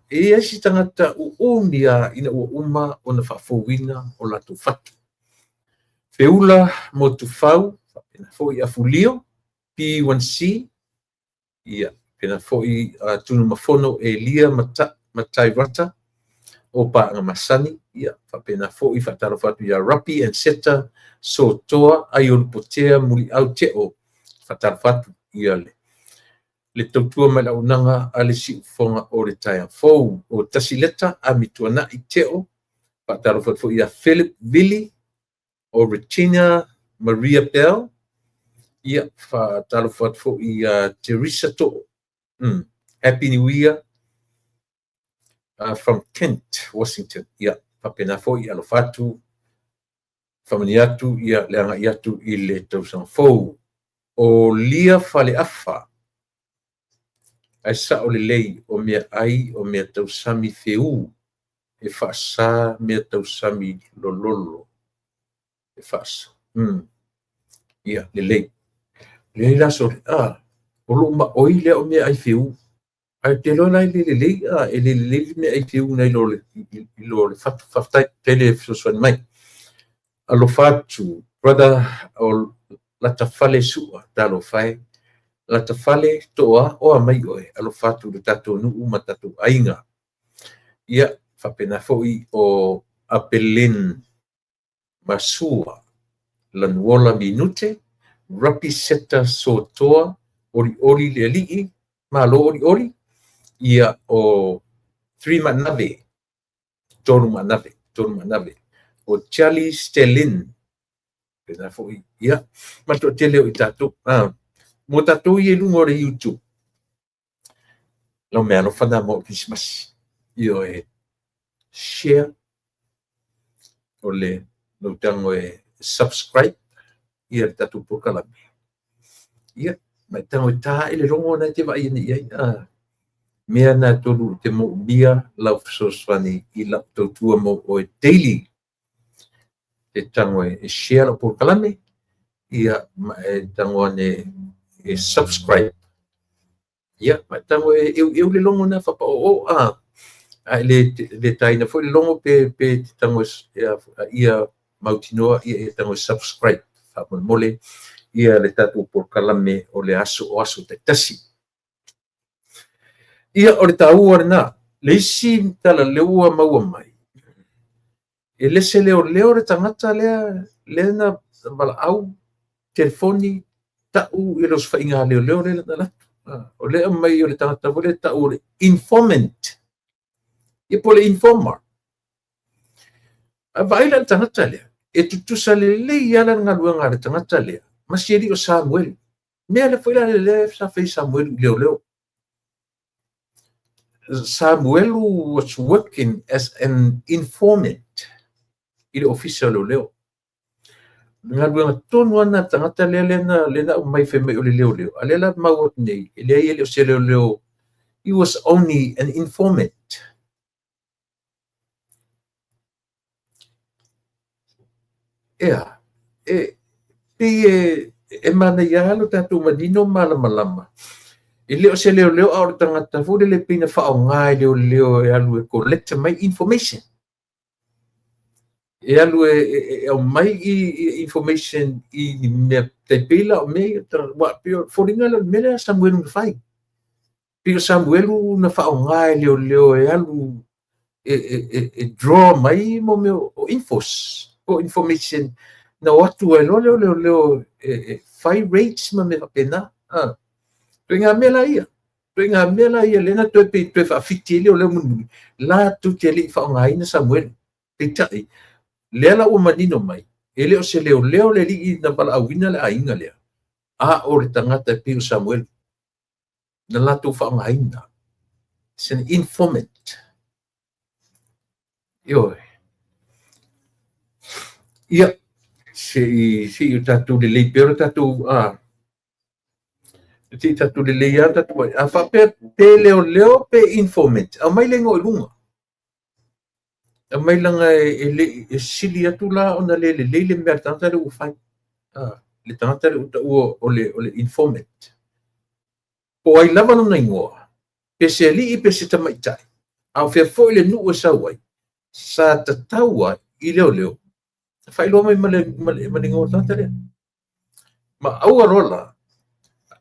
e i ai si tagata uumi a ina ua uma ona faafouina o latou fatu. Feula Motufau, faapena foi Afulio, P1C, ia, faapena foi Tunumafono Elia Matairata, o Paaga Masani, ia, faapena foi faatalofa atu ia Rapi and Seta Sotoa Aiolupotea Muliau Teo, faatalofa atu ia le tautua mai le auaunaga a le siufofoga o le taeao fou. O Tasi Leta Amituanai Teo, faatalofa atu foi ia Philip Vili, o Regina Maria Bell, ia, faatalofa atu foi ia Teresa To'o. Happy New Year from Kent, Washington. Ia, faapena foi alofa atu, faamanuia atu ia le agai atu i le tausaga fou. O Lia Faleafa, Ae sa'o lelei o meaai o meatausami feū e fa'asā meatausami lololo e fa'asa. Ia, lelei. Leai la so, o lo'u ma'oi lea o meaai feū. Ae ou te iloa la e le lelei, e le lelei le meaai feū nai lo le fatu. Faafetai tele fesoasoani mai. Alofa atu, brother o Latafale Su'a, talofa e. Latafale Toa, oa mai oe, alofa atu i le tatou nuu ma tatou aiga. Ia, faapena foi o Apelin Masua, Lanuola Minute, Rapi Seta Sotoa, Olioli le Alii, Malo Olioli, ia o Three Manave, Tolu Manave, Tolu Manave, o Charlie Stelin, pena foi, ia, ma le toatele o i tatou. Mo tatou ia i luga o le YouTube, lau meaalofa na mo le Kerisimasi. Ioe, share, o le lau tago e subscribe ia le tatou polokalame. Ia, ma e tago e tā i le logo na e te vaai ane i ai. Mea na tolu te moomia lau fesoasoani i lau tautua mo oe daily. Te tago e share lau polokalame, ia, ma e tago ane e subscribe. Ia, ma e tago e eu le logo na whapa o a le taina foi le logo pe te tago ia mautinoa ia e tago e subscribe. Faamolemole ia le tatou polokalame o le aso o aso taitasi. Ia, o le tāua lena. Le isi tala le ua maua mai. E lese leo leo le tagata lea, lea na valaau, telefoni, ta'u i le osofaiga a leoleo lea na alu atu. O lea mai o le tagata foi lea ta'u o le informant. Ia po o le informer. A vaai la le tagata lea, e tutusa lelei ala le galuega a le tagata lea, ma si alii o Samuelu. Mea lea foi la lea sa fai Samuelu i leoleo. Samuelu was working as an informant i le ofisa o leoleo. Le galuega tonu ana le tagata lea lea na aumai fai mai o le leoleo. A lea la mau atu nei, e leai e le o se leoleo. He was only an informant. Ea, e pei e manaia lo tatou manino malamalama. E le o se leoleo a o le tagata foi lele pei na faaaoga e leoleo e alu e collect mai information. E alu e aumai i information i ni mea tai pei la o mea ia wa pei o foliga lea o le mea lea a Samuelu na fai. Pei o Samuelu na faaaoga e leoleo e alu e draw mai mo mea o infos, o information na o atu ai loa lea o leoleo e fai raids ma mea faapena. Ituaiga mea la ia. Ituaiga mea la ia lea na toe pei toe faafiti ai leoleo mulimuli. La tou te le i faaaogaina Samuelu. Peitai, lea la ua manino mai, e le o se leoleo le alii na valaauina le aiga lea, a o le tagata e pei o Samuelu. Na latou faaaogaina. It's an informant. Ioe. Ia, se i o tatou lelei pea o tatou, se i tatou lelei lava tatou ai. A faapea pe leoleo pe informant, aumai le igoa i luga. Aumai laga e sili atu la ona le lelei le mea a le tagata lea ua fai. Le tagata lea ua taua o le informant. Po o ai lava lona igoa, pe se alii pe se tamaitai, a o fea foi le nuu e sau ai, sa tatau ai i leoleo, faailoa mai ma le igoa o le tagata lea. Ma aua loa la,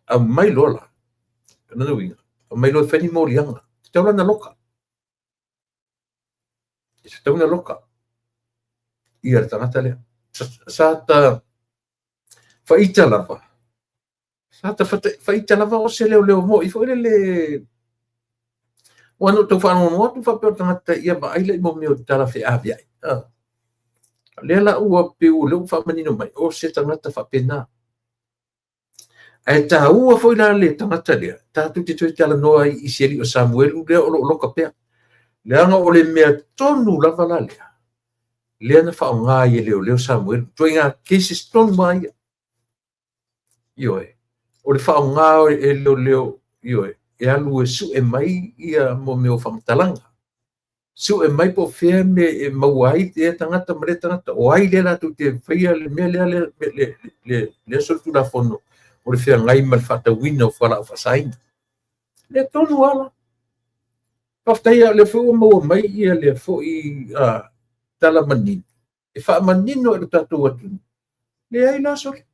aumai loa la, o lona uiga, aumai loa e fai ni moliaga, tatau la ona loka. E tatau ona loka ia le tagata lea. Sa ta faita lava, sa ta faita lava o se leoleo mo'i foi lele. Ua na ou tau faalogologo atu faapea o le tagata ia vaai la i mo mea o tala feaveai. Lea la ua pei ua lea ua faamanino mai, o se tagata faapena. Ae tāua foi la le tagata lea, tatou te toe talanoa ai i si alii o Samuelu lea o loo loka pea. Leaga o le mea tonu lava la lea, lea na faaaoga ai e leoleo Samuelu. Ituaiga cases tonu lava ia. Ioe, o le faaaoga e leoleo, ioe, e alu e sue mai ia mo mea o faamatalaga. Sue mai po o fea mea e maua ai lea tagata ma lea tagata, o ai lea latou te faia le mea lea, lea solitulafono o le feagai ma le faatauina o fualaau faasaina. Lea tonu lava la. Faafetai lava o lea foi ua maua mai ia lea foi tala manino, e faamanino i lo tatou atunuu. Leai la sole.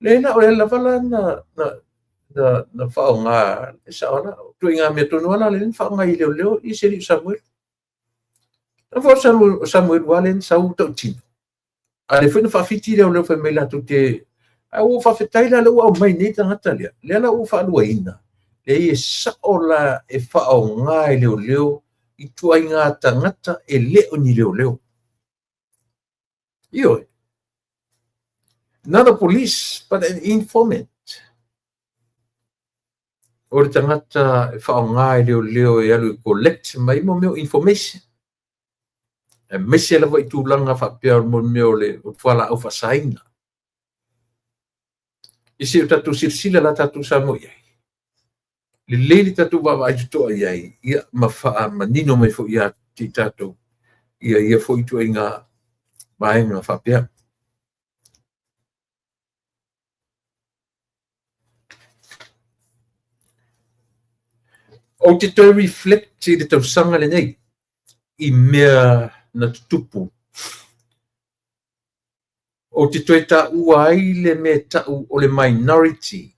Leai la, o lea lava la na faaaoga e sao la. O ituaiga mea tonu lava la lea na faaaoga e leoleo i se alii o Samuelu. Na foi o Samuelu lava lea na sau tautino. A lea foi na faafiti leoleo fai mai latou te... Ae ua faafetai la lea ua aumai nei le tagata lea. Lea la ua faaluaina. Leai e sao la e faaaoga e leoleo ituaiga tagata e le o ni leoleo. Ioe. Not a police, but an informant. O le tagata e faaaoga e leoleo e alu e collect mai mo mea o information. Aemaise lava i tulaga faapea mo mea o le fualaau faasaina. I se o tatou silasila la tatou Samoa i ai. Lelei le tatou vaavaai totoa i ai, ia ma faamanino mai foi ia te i tatou, ia ia foi ituaiga vaega faapea. Ou te toe reflect i le tausaga lenei i mea na tutupu. Ou te toe taua ai le mea tau o le minority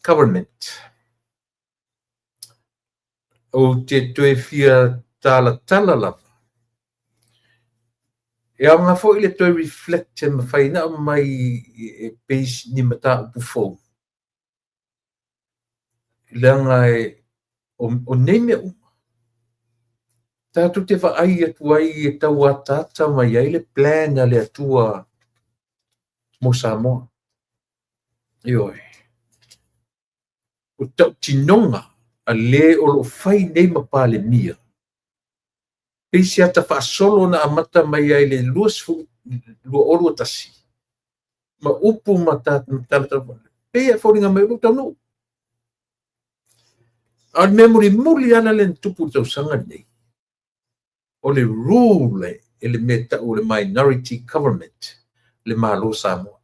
government. Ou te toe fia talatala lava. E aoga foi le toe reflect e mafai na aumai e pei ni mataupu fou. Leaga e o nei mea uma, tatou te vaai atu ai e tau ataata mai ai le plan a le Atua mo Samoa. Ioe. O tautinoga a le o lo fai nei ma Palemia, pei se ata faasolo na amata mai ai le 2021, ma upu ma talatala, pei e foliga mai o lou taunuu. A o le mea mulimuli ala le na tupu i le tausaga lenei, o le rule e le mea tau o le minority government, le Malo Samoa.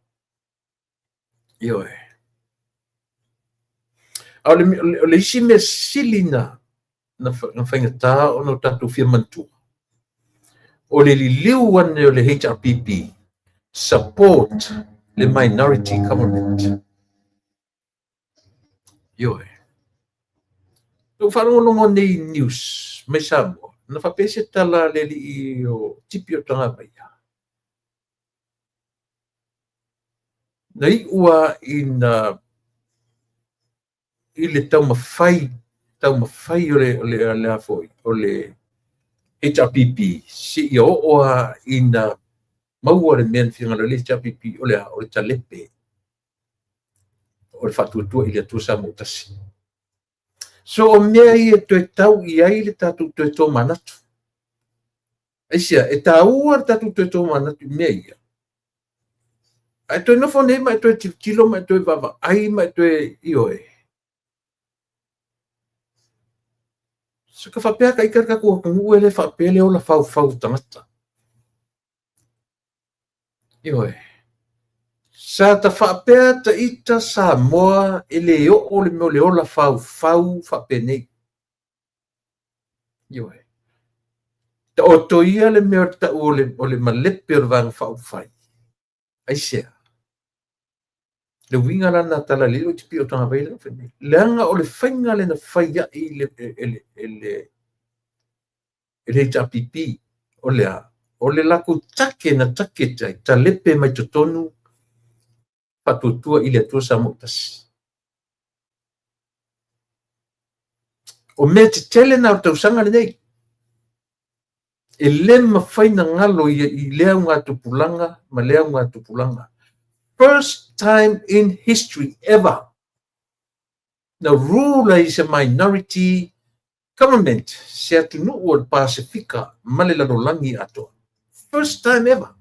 Ioe. A o le isi mea sili na faigata ona o tatou fia manatua, o le liliu ane o le HRPP, support le minority government. Ioe. Ua faalogologo nei news mai Samoa, na faapea se tala le alii o Tipi o Tagavaia. Na iua ina i le taumafai o le a foi o le HRPP se ia oo a ina maua le mea na finagalo le HRPP o le a o le talepe o le faatuatua i le Atua Samoa tasi. So o mea ia toe tau i ai le tatou toe tomanatu. Aisea, e taua le tatou toe tomanatu i mea ia. Ae toe nofo nei ma e toe tilotilo ma e toe vaavaai ma e toe ioe. So ka faapea ka ita le tatou atunuu e le faapea le ola faufau tagata. Ioe. Sa ta faapea ta ita Samoa e le oo le mea o le ola faufau faapenei. Ioe. Ta oto ia le mea o le tau o le malepe o le vaega faaupufai. Aisea. Le uiga la na tala lilo i te pio tagavai le fai. Leaga o le faiga le na fai ai le HRPP o le a o le lakou take na take tai talepe mai totonu faatuatua i le Atua Samoa tasi. O mea tetele na o le tausaga lenei. E le mafai na ngalo i lea augatupulaga ma lea augatupulaga. First time in history ever. Na rule ai se minority government se atunuu o le Pasifika ma le lalolagi atoa. First time ever.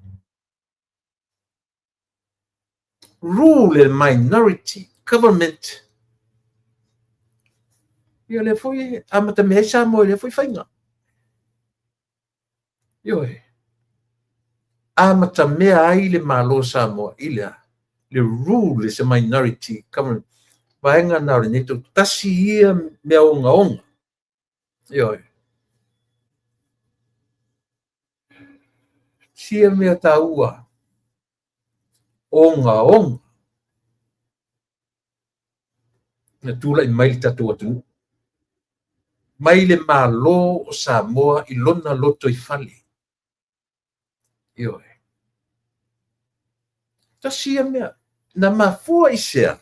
Rule a minority government. Ia lea foi e amatamea ai Samoa i lea foi faiga. Ioe. Amatamea ai le Malo o Samoa i le a? Le rule as a minority government. Vaega na o lenei tau tasi ia mea ogaoga. Ioe. Sia mea taua ogaoga na tulai mai le tatou atunuu mai le Malo o Samoa i lona lotoifale. Ioe. Tasi ia mea. Na mafua i sea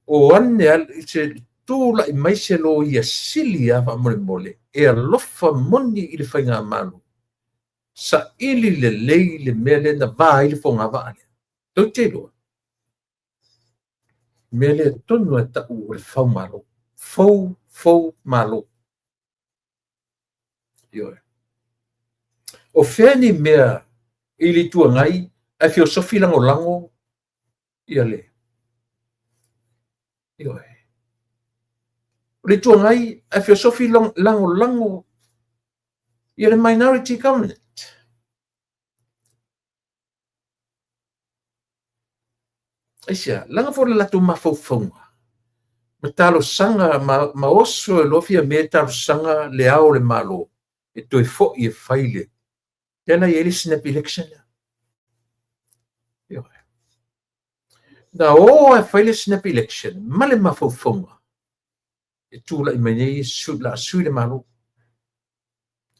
o ane se tulai mai se loia sili lava faamolemole e alofa moni i le faigamalo, saili lelei le mea lea na va ai le fogavaa lea. Tou te iloa, mea lea tonu e tau o le faumalo. Fou, fou malo. Ioe. O fea ni mea i le Itu Agai ae feosofi lagolago ia le. Ioe. O le Itu Agai ae feosofi lagolago ia le minority government. Aisea, leaga foi o le latou mafaufauga ma talosaga ma oso e loa Fiame e talosaga le Ao o le Malo e toe foi e fai le lea la i ai le snap election lea. Ioe. Na o e fai le snap election ma le mafaufauga e tulai mai nei la sui le Malo.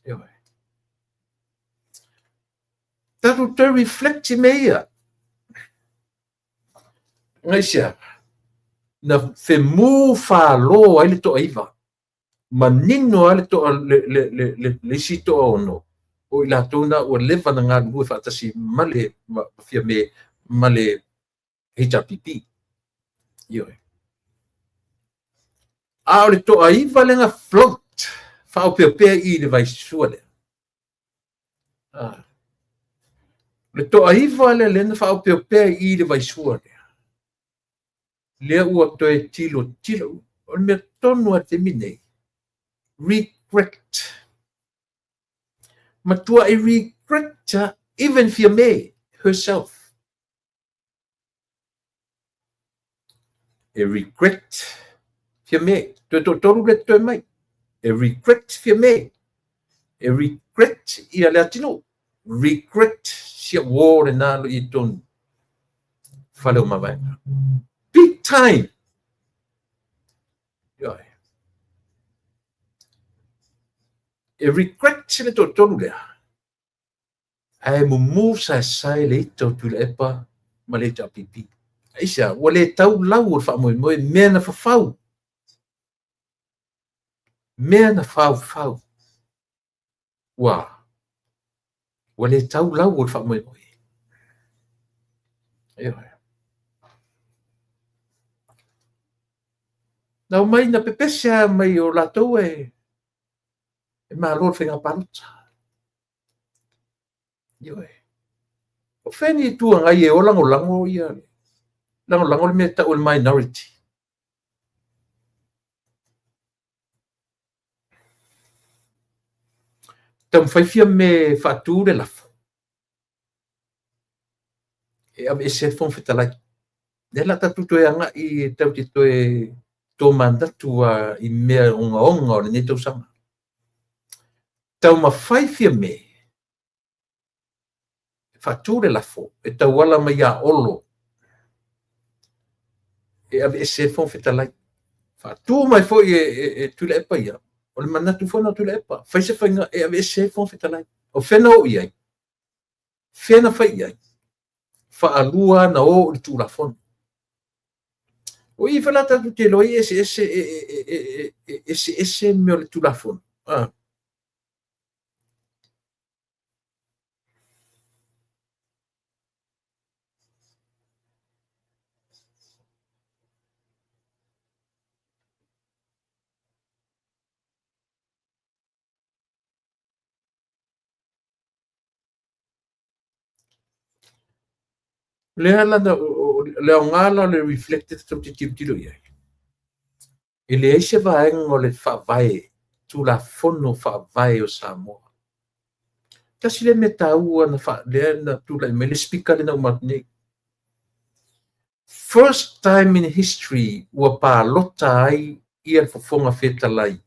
Ioe. Tatou toe reflect i mea ia. Aisea, na femu falo ai le toaiva. Manino lava le toa le isi toaono o i latou na ua leva na galulue faatasi ma le Fiame ma le HRPP. Ioe. A o le toaiva lea na float faaopeopea i le vaisua lea. Le toaiva lea lea na faaopeopea i le vaisua lea. Lea ua toe tilo tilo. O le mea tonu a taimi nei. Regret. Matuai regret even Fiame herself. E regret Fiame. Toe toatolu le toe mai. E regret Fiame. E regret ia le atunuu. Regret sia uō le nā lo i tonu. Fale o mavaega. Big time. Ioe. E regret le toatolu lea. Ae mumu saesae le ita o Tuilaepa ma le HRPP. Aisea, ua le tau lau o le faamoemoe mea na fafau. Mea na faufau. Ua le tau lau o le faamoemoe. Ioe. Na omai na pepese lava mai o latou e malo le faiga palota. Ioe. O fea ni Itu Agai e o lagolago ia lagolago le mea e tau o le minority. Taumafai Fiame faatu le lafo e aveese ai le Fofoga Fetalai. Lea la tatou toe agai e tatou te toe tomanatu i mea ogaoga o lenei tausaga. Taumafai Fiame e faatu le lafo e tauala mai ia Olo e aveese ai le Fofoga Fetalai. Faatu mai foi e Tuilaepa ia, o le manatu foi na o Tuilaepa, fai se faiga e aveese ai le Fofoga Fetalai. O fea na oo i ai? Fea na fai i ai? Faalua na o i le Tulafono. O i foi la tatou te iloa ai eseese eseese mea o le Tulafono. Lea la le aoga la o le reflected tatou te tilotilo i ai. E leai se vaega o le Faavae, Tulafono Faavae o Samoa. Tasi lea mea taua na lea na tulai mai le Speaker lea na uma atu nei. First time in history ua palota ai ia le Fofoga Fetalai,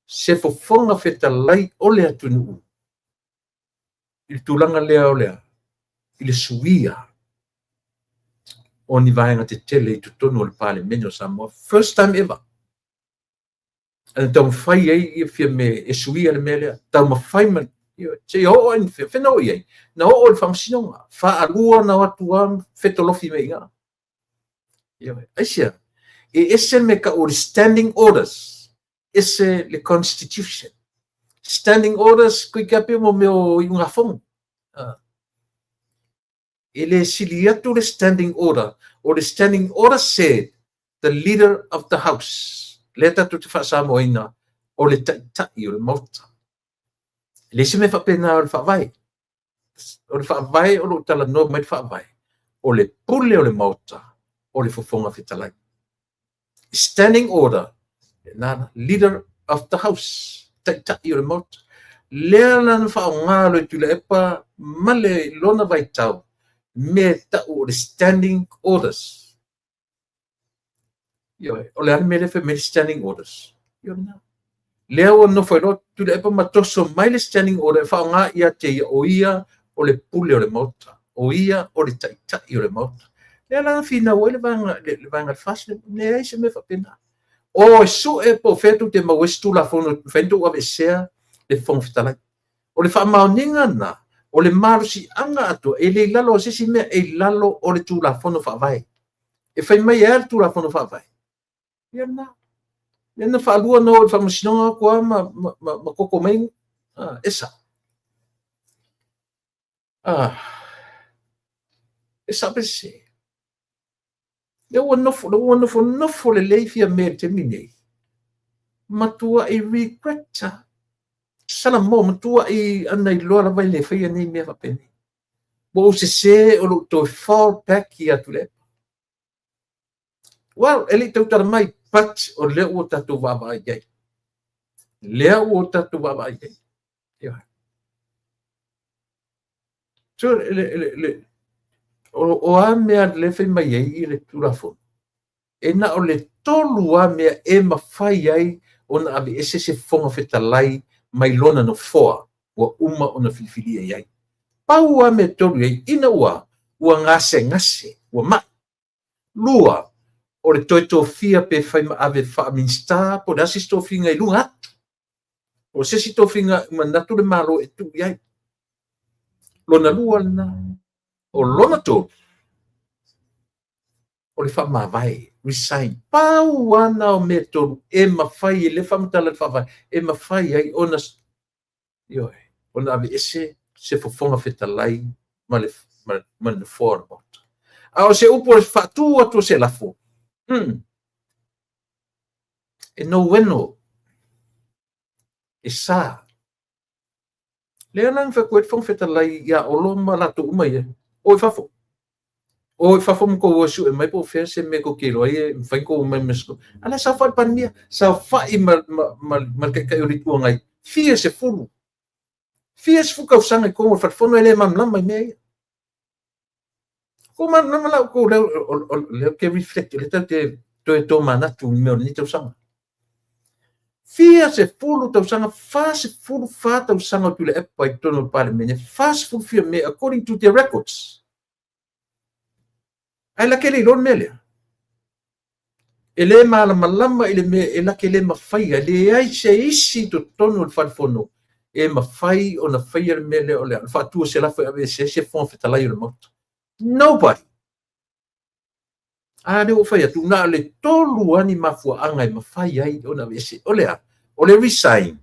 se Fofoga Fetalai o le atunuu i le tulaga lea o le a? I le suia o ni vaega tetele i totonu o le Palemene o Samoa. First time ever. Na taumafai ai ia Fiame e suia le mea lea. Taumafai ma seia oo ai, fea na oo i ai? Na oo i le Faamasinoga. Faalua na o atu lava fetolofi mai i ina. Aisea? E ese le mea e tau o le Standing Orders, ese le Constitution. Standing Orders, toeitiiti lava pei o mea o iugafono. E le sili atu le Standing Order. O le Standing Order said, the leader of the house. Lea tatou te faasamoaina o le taitai o le Maota. E leai se mea faapena o le Faavae. O le Faavae o lo o talanoa mai le Faavae, o le pule o le Maota o le Fofoga Fetalai. Standing Order, na leader of the house, taitai o le Maota. Lea la na faaaoga loe Tuilaepa ma le lona vaitau, mea e tau o le Standing Orders. Ioe, o le a le mea lea fai mai le Standing Orders? Ioe lena. Lea ua nofo ai loa Tuilaepa ma toso mai le Standing Order e faaaoga ia te ia, o ia o le pule o le Maota, o ia o le taitai o le Maota. Lea la na finau ai le vaega le vaega FAST, leai se mea faapena. O e sue po o fea tou te maua ai se Tulafono e mafai ona outou aveesea le Fofoga Fetalai. O le faamaoniga lena, o le malosiaga atoa, e le i lalo o se isi mea, e i lalo o le Tulafono Faavae. E fai mai e a le Tulafono Faavae? Ia lena. Lea na faalua na o i le Faamasinoga atu lava ma koko mai, e sao. E sao pe sese. Lea ua nofo, lea ua nofonofo lelei Fiame i le taimi nei. Matuai regret. Salamo, matuai ana iloa lava e le faia nei mea faapenei. Ua ou sese o lou toe fall back ia Tuilaepa. Well, e le i tautala mai, but o lea ua tatou vaavaai i ai. Lea ua tatou vaavaai i ai. Yeah. So, o a mea le fai mai ai i le Tulafono? E na o le 3 a mea e mafai ai ona aveese se Fofoga Fetalai mai lona nofoa ua uma ona filifilia i ai. Pau a mea 3 i ai, ina ua gasegase, ua mai. 2, o le toe tofia pe fai ma ave faa-Minisita, po o le a se isi tofiga i luga atu. O se isi tofiga manatu le Malo e tuu i ai. Lona 2 lena. O lona 3, o le faamavae, resign. Pau ana o mea 3 e mafai, e le faamatala le Faavae, e mafai ai ona, ioe, ona aveese se Fofoga Fetalai ma le nofoa o le Maota. A o se upu o le faatu atu o se lafo, e noueno, e sa. Lea la na fai atu ai le Fofoga Fetalai ia Olo ma latou uma ia, o i fafo. O i fafo ma tou o e sue mai po o fea se mea tou te iloa ai e mafai ona tou omai ma se. A la e saofai le Palemia, saofai ma le Taitai o le Itu Agai, fia sefulu. Fia sefulu tausaga i totonu o le Falefono e le malamalama i mea ia. Ko malamalama la outou lea, lea ou te reflect, lea tatou te toe tomanatu i mea o lenei tausaga. Fia sefulu tausaga, 44 tausaga o Tuilaepa i totonu o le Palemene, 40 Fiame according to their records. Ae la ke le iloa le mea lea. E le malamalama i le mea e la ke le mafaia, leai se isi i totonu o le Falefono e mafai ona faia le mea lea o le faatu o se lafo e aveese se Fofoga Fetalai o le Maota. Nobody. A lea ua fai atu, na o le 3 lava ni mafuaaga e mafai ai ona aveese. O le a? O le resign,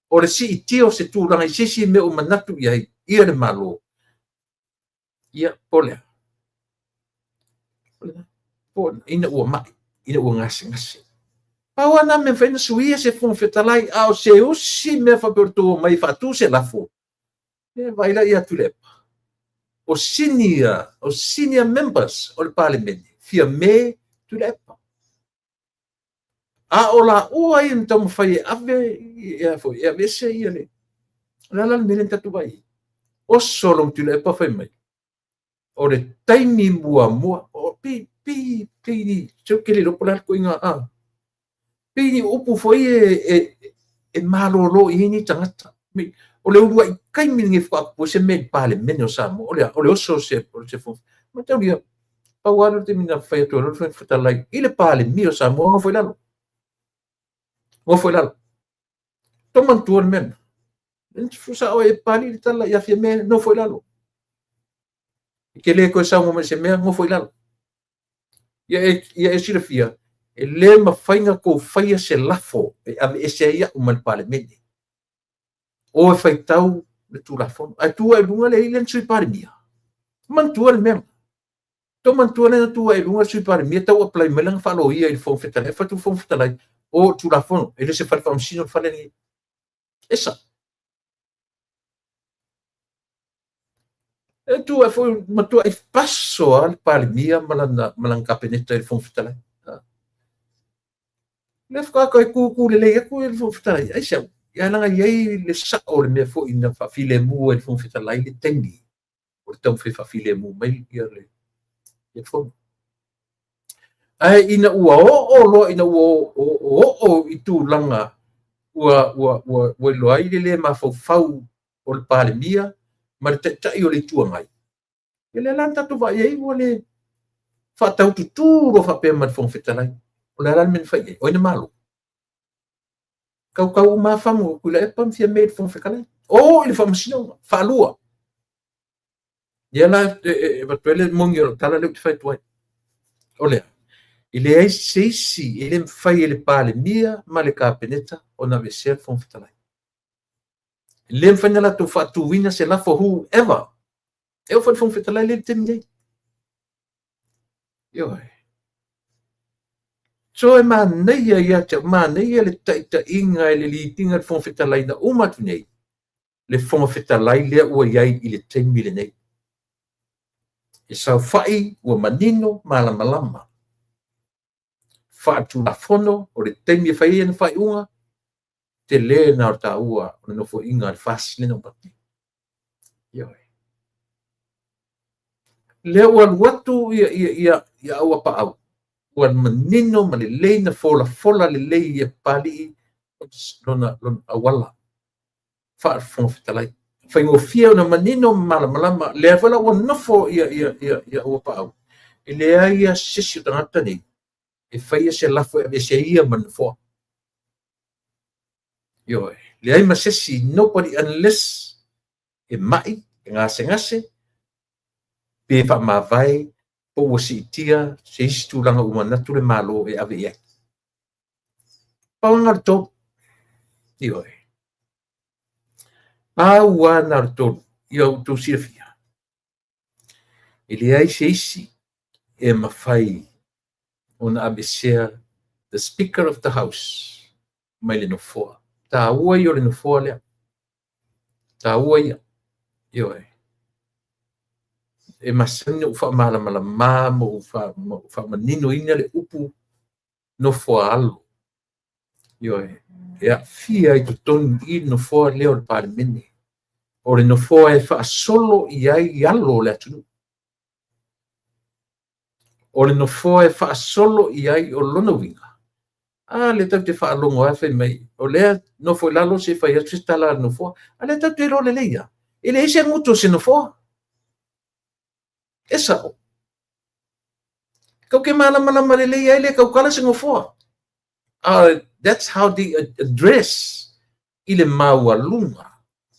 o le siitia o se tulaga i se isi mea o manatu i ai ia le Malo. Ia, po o le a? Po ina ua mai, ina ua gasegase. Pau lava na mea mafai ona suia se Fofoga Fetalai, a o se usi mea faapea o le tou omai e faatu se lafo, e vaai la ia Tuilaepa. O senior members o le Palemene, Fiame Tuilaepa. A o laua ia na taumafai e ave ia foi e aveese ia le o le a la le mea lea na tatou vaai ai? Oso lou Tuilaepa fai mai, o le taimi muamua, o pi pi pi ni, se ou te le iloa po o le a le ituaiga, a pei ni upu foi e, e, e malolo i ai nei tagata. O le uluai taimi lenei faatoa tupu ai se mea i le Palemene o Samoa, o le a? O le oso o se, o se Fofoga. Mataulia, pau lava lea o le taimi na fai atu ai loa le Fofoga Fetalai i le Palemia o Samoa, nofo i lalo. Nofo i lalo. Tou manatua le mea lena. Fusa oe e Papalii le tala ia Fiame, nofo i lalo. E te le toe saunoa mai i se mea, nofo i lalo. Ia e, ia e silafia, e le mafai ona tou faia se lafo e aveese ai au mai le Palemene. O e faitau le Tulafono. Ae tu ai i luga le alii lea na Sui Palemia. Manatua le mea lena. Tou manatua lea na tu ai i luga le Sui Palemia tau apply mai lana faaloia i le Fofoga Fetalai. Ae fai atu le Fofoga Fetalai, o le Tulafono, e le o se fale faamasino le fale lenei. E sao. E tu ai foi matuai paso lava le Palemia ma lana, ma lana Kapeneta i le Fofoga Fetalai. Lea faatoa toe tutu lelei atu le Fofoga Fetalai. Aisea? Ia leaga e i ai le sao o le mea foi na faafilemu ai le Fofoga Fetalai le taimi o le taumafai e faafilemu mai ia le, le Fono. Ae ina ua oo loa ina ua oo i tulaga ua, ua, ua, ua iloa ai le le mafaufau o le Palemia ma le Taitai o le Itu Agai, ia lea la na tatou vaai ai ua le faataututu loa faapea ma le Fofoga Fetalai. O le a la le mea na fai i ai? O ai na malo? Tautau uma lava fagu o Tuilaepa ma Fiame i le Fofoga Fetalai. O i le Faamasinoga, faalua. Ia la e avatu ai le moni o lau tala lea ou te fai atu ai. O le a? E leai se isi e le mafai e le Palemia ma le Kapeneta ona aveesea le Fofoga Fetalai. E le mafai ona latou faatuina se lafo whoever. E oo foi i le Fofoga Fetalai lea i le taimi nei. Ioe. So e manaia ia te au, manaia le taitaiga e le lead ina le Fofoga Fetalai na uma atu nei, le Fofoga Fetalai lea ua i ai i le taimi lenei. E saofai ua manino malamalama faatulafono o le taimi e fai ai ana faaiuga, tele lena o le taua o le nofoaiga a le FAST lea na uma atu nei. Ioe. Lea ua alu atu ia, ia, ia, ia Auapaau, ua manino ma lelei na folafola lelei e Papalii lona, lona auala faa-Fofoga Fetalai. Faigofie ona manino ma malamalama, lea foi la ua nofo ia, ia, ia, ia Auapaau, e leai lava se isi o tagata nei e faia se lafo e aveese ai ia ma le nofoa. Ioe, leai ma se isi, nobody unless e mai, e gasegase, pe faamavae, po ua siitia se isi tulaga ua manatu le Malo e ave i ai. Pau lena o le tolu. Ioe. Pau lava lena o le tolu. Ia outou silafia. E leai se isi e mafai ona aveesea the Speaker of the House mai le nofoa. Taua ia o le nofoa lea. Taua ia. Ioe. E masani ona ou faamalamalama ma ou faamaninoina le upu nofoa alo. Ioe. E aafia i totonu i le nofoa lea o le Palemene. O le nofoa e faasolo i ai alo o le atunuu. O le nofoa e faasolo i ai o lona uiga, a lea tatou te faalogo lava fai mai, o lea nofo i lalo se i fai atu se tala a le nofoa. A lea tatou te iloa lelei lava, e leai se gutu o se nofoa. E sao. Tou te malamalama lelei ai le tautala se nofoa. That's how they address i le maualuga.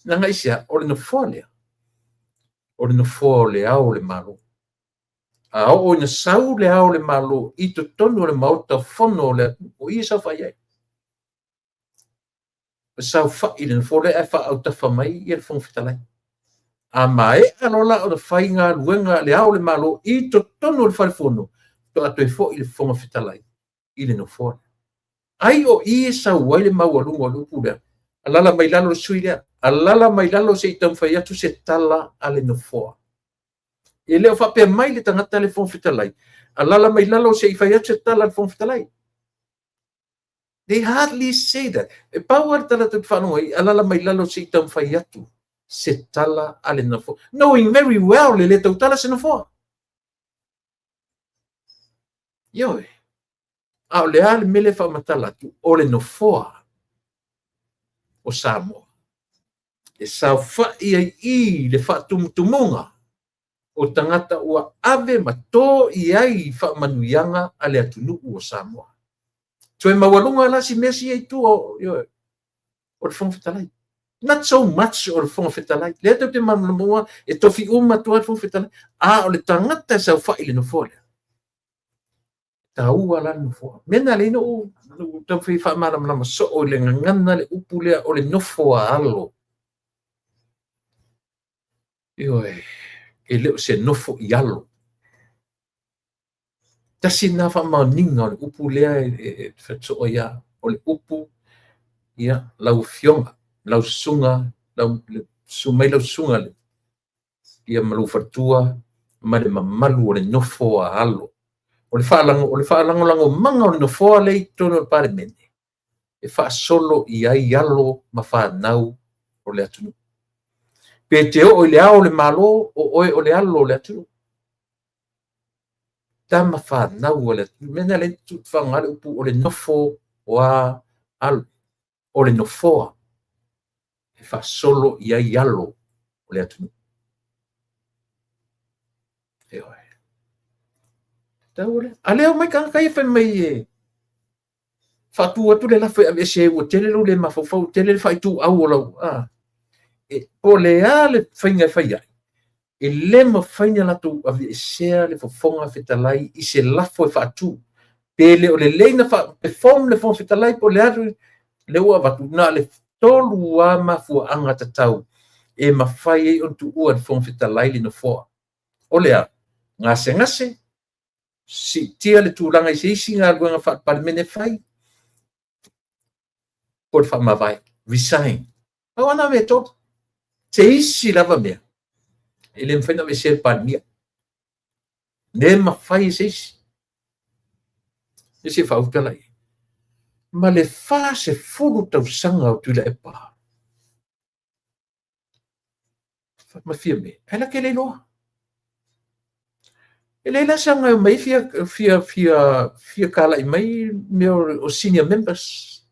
Leaga aisea, o le nofoa lea, o le nofoa o le Ao o le Malo. A oo ina sau le Ao o le Malo i totonu o le Maota Fono o le atunuu, o i e saofai ai. E saofai i le nofoa lea ae faaautafa mai ia le Fofoga Fetalai. A maea loa la ona fai galuega a le Ao o le Malo i totonu o le Fale Fono, faatoa toe foi le Fofoga Fetalai i le nofoa lea. Ai o i e sau ai le maualuga o le upu lea, alala mai lalo le sui lea, alala mai lalo se i taumafai atu se tala a le nofoa. E le o faapea mai le tagata le Fofoga Fetalai, alala mai lalo se i fai atu se tala a le Fofoga Fetalai. They hardly say that. E pau lava le tala tou te faalogo ai, alaala mai lalo se i taumafai atu se tala a le Nofoa. Knowing very well e le tautala se Nofoa. Ioe. A o le a le mea lea e faamatala atu? O le Nofoa o Samoa e saofai ai i le faatumutumuga o tagata ua ave ma to i ai faamanuiaga a le atunuu o Samoa. Toe maualuga la si mea sia i tua o le Fofoga Fetalai. Not so much o le Fofoga Fetalai. Lea tou te malamalama e tofi uma atu lava le Fofoga Fetalai. A o le tagata e saofai i le nofoa lea, taua la le nofoa. Mea na lea na ou taumafai e faamalamalama soo i le gagana le upu lea o le nofo a alo. Ioe, e le o se nofo i alo. Tasi lena faamaoniga o le upu lea e fai ai lava. O le upu, ia, lau afioga, lau susuga, susu mai lau susuga ia ma lou faletua ma le mamalu o le nofo a alo. O le faalagolagomaga o le nofoa lea i totonu o le Palemene, e faasolo i ai alo ma fanau o le atunuu. Pe te oo i le ao o le Malo, o oe o le alo o le atunuu. Tama fanau o le atunuu. Mea na lea faaaoga le upu o le nofo a alo. O le nofoa e faasolo i ai alo o le atunuu. Ioe. Taua lea. A lea omai tagata ia fai mai e faatu atu le lafo e aveese ua tele lou le mafaufau, ua tele le faaituau o lau... Po o le a le faiga e fai ai, e le mafai ona latou aveesea le Fofoga Fetalai i se lafo e faatu. Pe le o lelei na perform le Fofoga Fetalai po o le a le ua avatu, na o le 3 lava mafuaaga tatau e mafai ai ona tuua e le Fofoga Fetalai le nofoa. O le a? Gasegase, siitia le tulaga i se isi galuega faale-Palemene fai, po o le faamavae, resign. Pau lava na mea e 3. Se isi lava mea, e le mafai ona aveesea le Palemia. Le mafai e se isi. E se faauta la i. Ma le 40 tausaga o Tuilaepa. Ma Fiame, ai la te le iloa. E le la saga e omai fia kalai mai mea o senior members.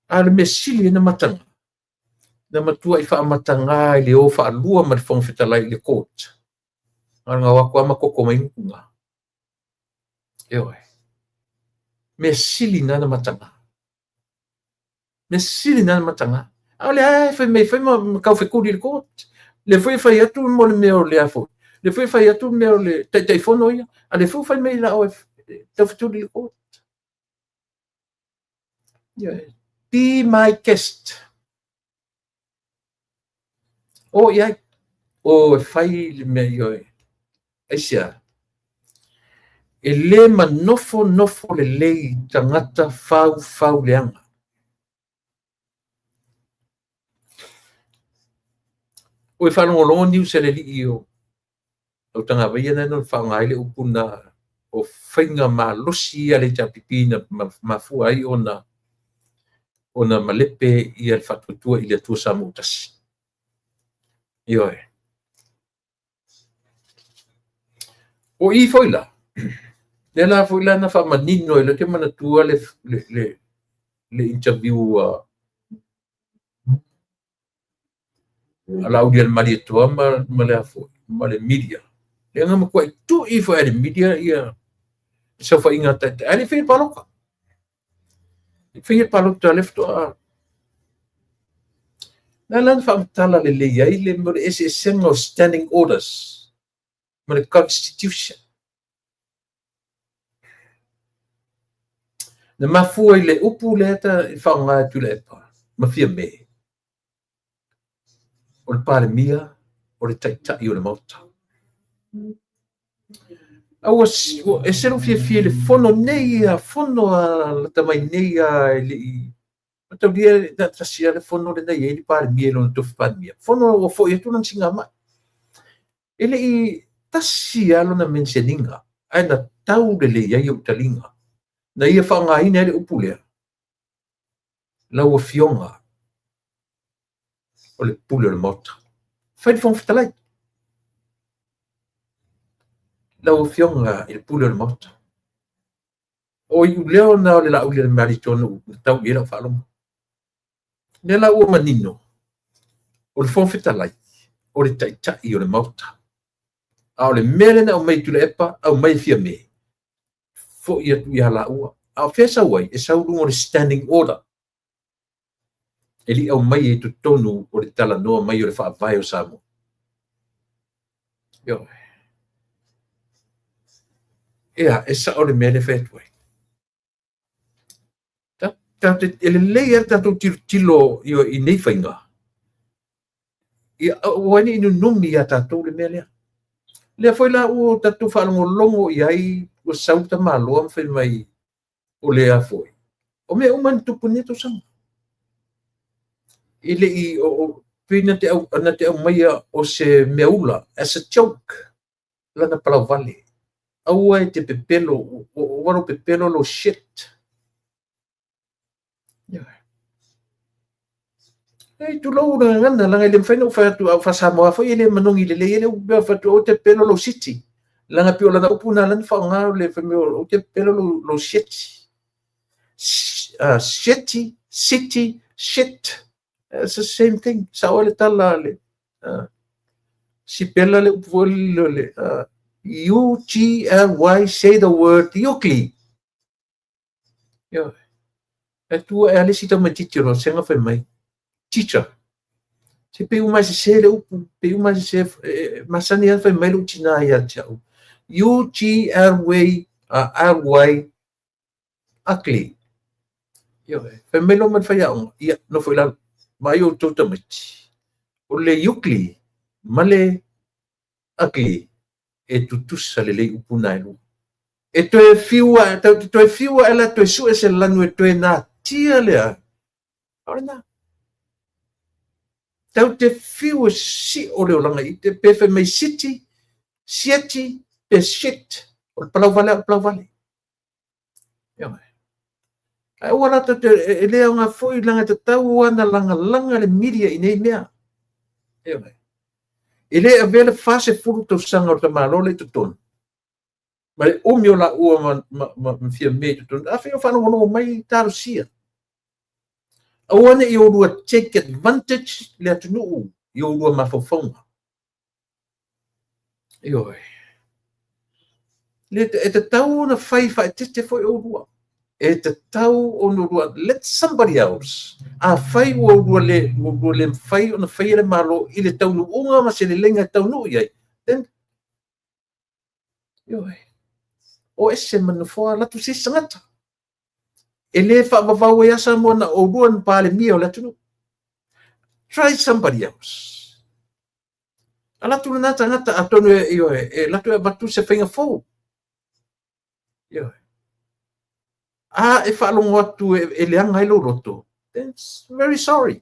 A o le mea sili na mataga, na matuai faamataga i le o faalua ma le Fofoga Fetalai i le court. Na o atu lava ma toto mai gutuga. Ioe. Mea sili na na mataga. Mea sili na na mataga. A o le a fai mai fai ma taufetuli i le court. Le foi e fai atu mo le mea o le a foi. Le foi e fai atu mea o le Taitaifono ia. A le foi fai mai la oe taufetuli i le court. Ioe. Be my guest. O iai. O e fai le mea ioe. Aisea. E le manofo nofo lelei tagata fau fau leaga. O e faalogologo news a le alii o lau tagavaia na na faaaoga ai le upu na o faiga malosi ia a le HRPP na mafua ai ona malepe ia le faatuatua i le Atua Samoa tasi. Ioe. O i foi la, lea la foi la na faamanino e le te manatua le interview a Laaulialemalietoa ma le afo ma le media. Lea na matuai tui foi e le media ia saofaiga taitai. Ai le fai palota. Fai palota le faatoa. Na la na faamatala lelei ai le mo le eseesega o standing orders ma le constitution. Na mafua i le upu lea ta i faaaoga e Tuilaepa ma Fiame. O le Palemia o le taitai o le Maota. A ua ese lou fiafia i le fono nei a fono a lata mai nei a e le i mataulia na tasi a le fono lena i ai le Palemia i lona tofi Palemia. Fono ua foi atu lona sigamai. E le i tasi a lona mention-iga, ae na tau lelei ai ou taliga. Na ia faaaogaina ai le upu lea, lau Afioga o le pule o le Maota. Fai le Fofoga Fetalai. Lau Afioga i le pule o le Maota. O iuleo na o le Laaulialemalietoa na tau i ai lau faalogo. Lea la ua manino, o le Fofoga Fetalai, o le taitai o le Maota. A o le mea lea na aumai e Tuilaepa, aumai e Fiame, foi atu ia laua. A o fea e sau ai? E sau i luga o le standing order. E le i aumaia i totonu o le talanoa mai o le faavae o Samoa. Ioe. Ia, e sao le mea lea e fai atu ai. E lelei lava le tatou tilotilo i nei faiga, ia aua ne i nunumi ia tatou le mea lea. Lea foi la ua tatou faalogologo i ai ua sau le tamaloa ma fai mai o le a foi. O mea uma na tupu i lenei tausaga. E le i, pei na te aumaia o se meaula, as a joke, lana palauvale. Aua e te pepelo, ua lou pepelo lo shit. E tulou le gagana, leaga e le mafai ona ou fai atu, a ou faa-Samoa foi e le manogi lelei ai le upu pe fai atu, aua te pepelo lou siti. Leaga pei o lana upu lena lea na faaaoga o le fai mai, aua te pepelo lou sieti. Sieti, siti, shit. It's the same thing. Sao ai le tala le sipela le upu foi le U-G-L-Y, say the word ugly. E tu e ale si tamaitiiti o Losega fai mai, teacher. Se pei uma e sese le upu, pei uma e sese, masani lava fai mai lou tina ia te au. U-G-L-Y, R-Y, ugly. Ioe, fai mai loa ma le faiaoga, ia, nofo i lalo, vaai outou tamaiti. O le ugly ma le ugly e tutusa lelei upu na e lua. E toe fiu ae, tatou te toe fiu ae la toe sue se lanu e toe natia lea. A o lena. Tatou te fiu e sio le olaga i te pe fai mai siti, sieti, pe shit. O le palauvale a o le palauvale. Ioe. Ae aua la tatou te, e le aoga foi leaga e tatau lava ona lagalaga le media i nei mea. Ioe. E le avea le 40 tausaga o le tamaloa lea i totonu, ma le umi o laua ma Fiame i totonu, afai o faalogologo mai talosia. Aua ne i oulua take advantage le atunuu i oulua mafaufauga. Ioe. E tatau ona fai faaeteete foi oulua. E tatau ona oulua, let somebody else. Afai ua oulua le, ua oulua le mafai ona faia le Malo i le taunuuga ma se leleiga e taunuu i ai, then, ioe, o ese ma le nofoa, alu atu se isi tagata. E le faavavau ai lava Samoa na oulua ni Palemia o le atunuu. Try somebody else. Alu atu lena tagata atonu e, ioe, e alu atu e avatu se faiga fou. Ioe. A e faalogo atu e leaga ai lou loto, then very sorry.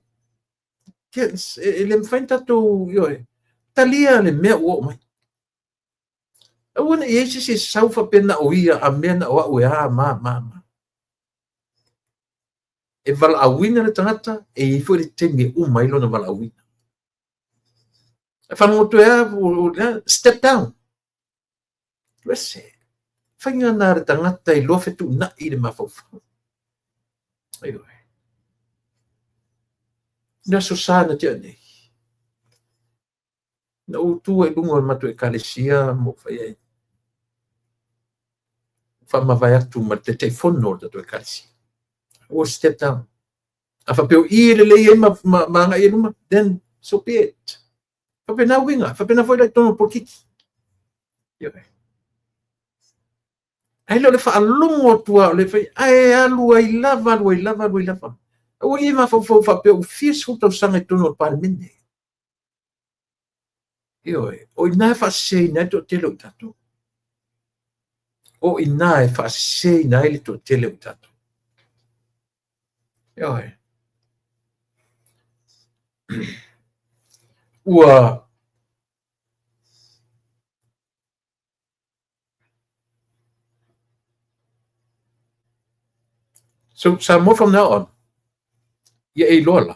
Yes, e le mafai ona tatou, ioe, talia le mea ua oo mai. Aua ne i i ai se isi e sau faapea na o ia a mea na o au e a ma ma ma. E valaauina le tagata, e i ai foi le taimi e uma ai lona valaauina. E faalogo atu e a, step down. Ese, faiga na le tagata i loa fetuunai le mafaufau. Ioe. Le aso sa na tea nei. Na ou tu ai i luga o le matou ekalesia ma ou fai ai. Faamavae atu ma le Taitaifono o le tatou ekalesia. Ua step down. A faapea o i e lelei ai ma agai i luma, then so be it. Faapena uiga, faapena foi la i totonu o le polokiki. Ioe. Ae le o le faalogo atu lava o le fai, ae alu ai lava, alu ai lava, alu ai lava. Aua ne i mafaufau faapea ua fia sefulu tausaga i totonu o le Palemene. Ioe, o i ina e faaseseina ai le toatele o i tatou. O i ina e faaseseina ai le toatele o i tatou. Ioe. Ua So Samoa from now on, ia e iloa la,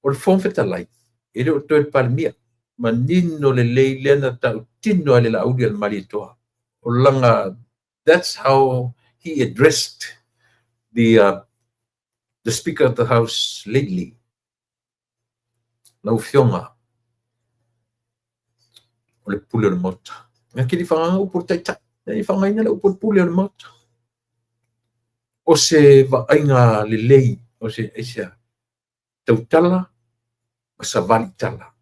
o le Fofoga Fetalai, e le o toe le Palemia. Manino lelei lea na tautino e le Laauli a le Malietoa. O lana, that's how he addressed the Speaker of the House lately. Lau Afioga, o le pule o le Maota. Mea ke le faagaga upu o le taitai, e faagaina le upu o le pule o le Maota. O se vaaiga lelei, o se aisea, tautala ma savali tala.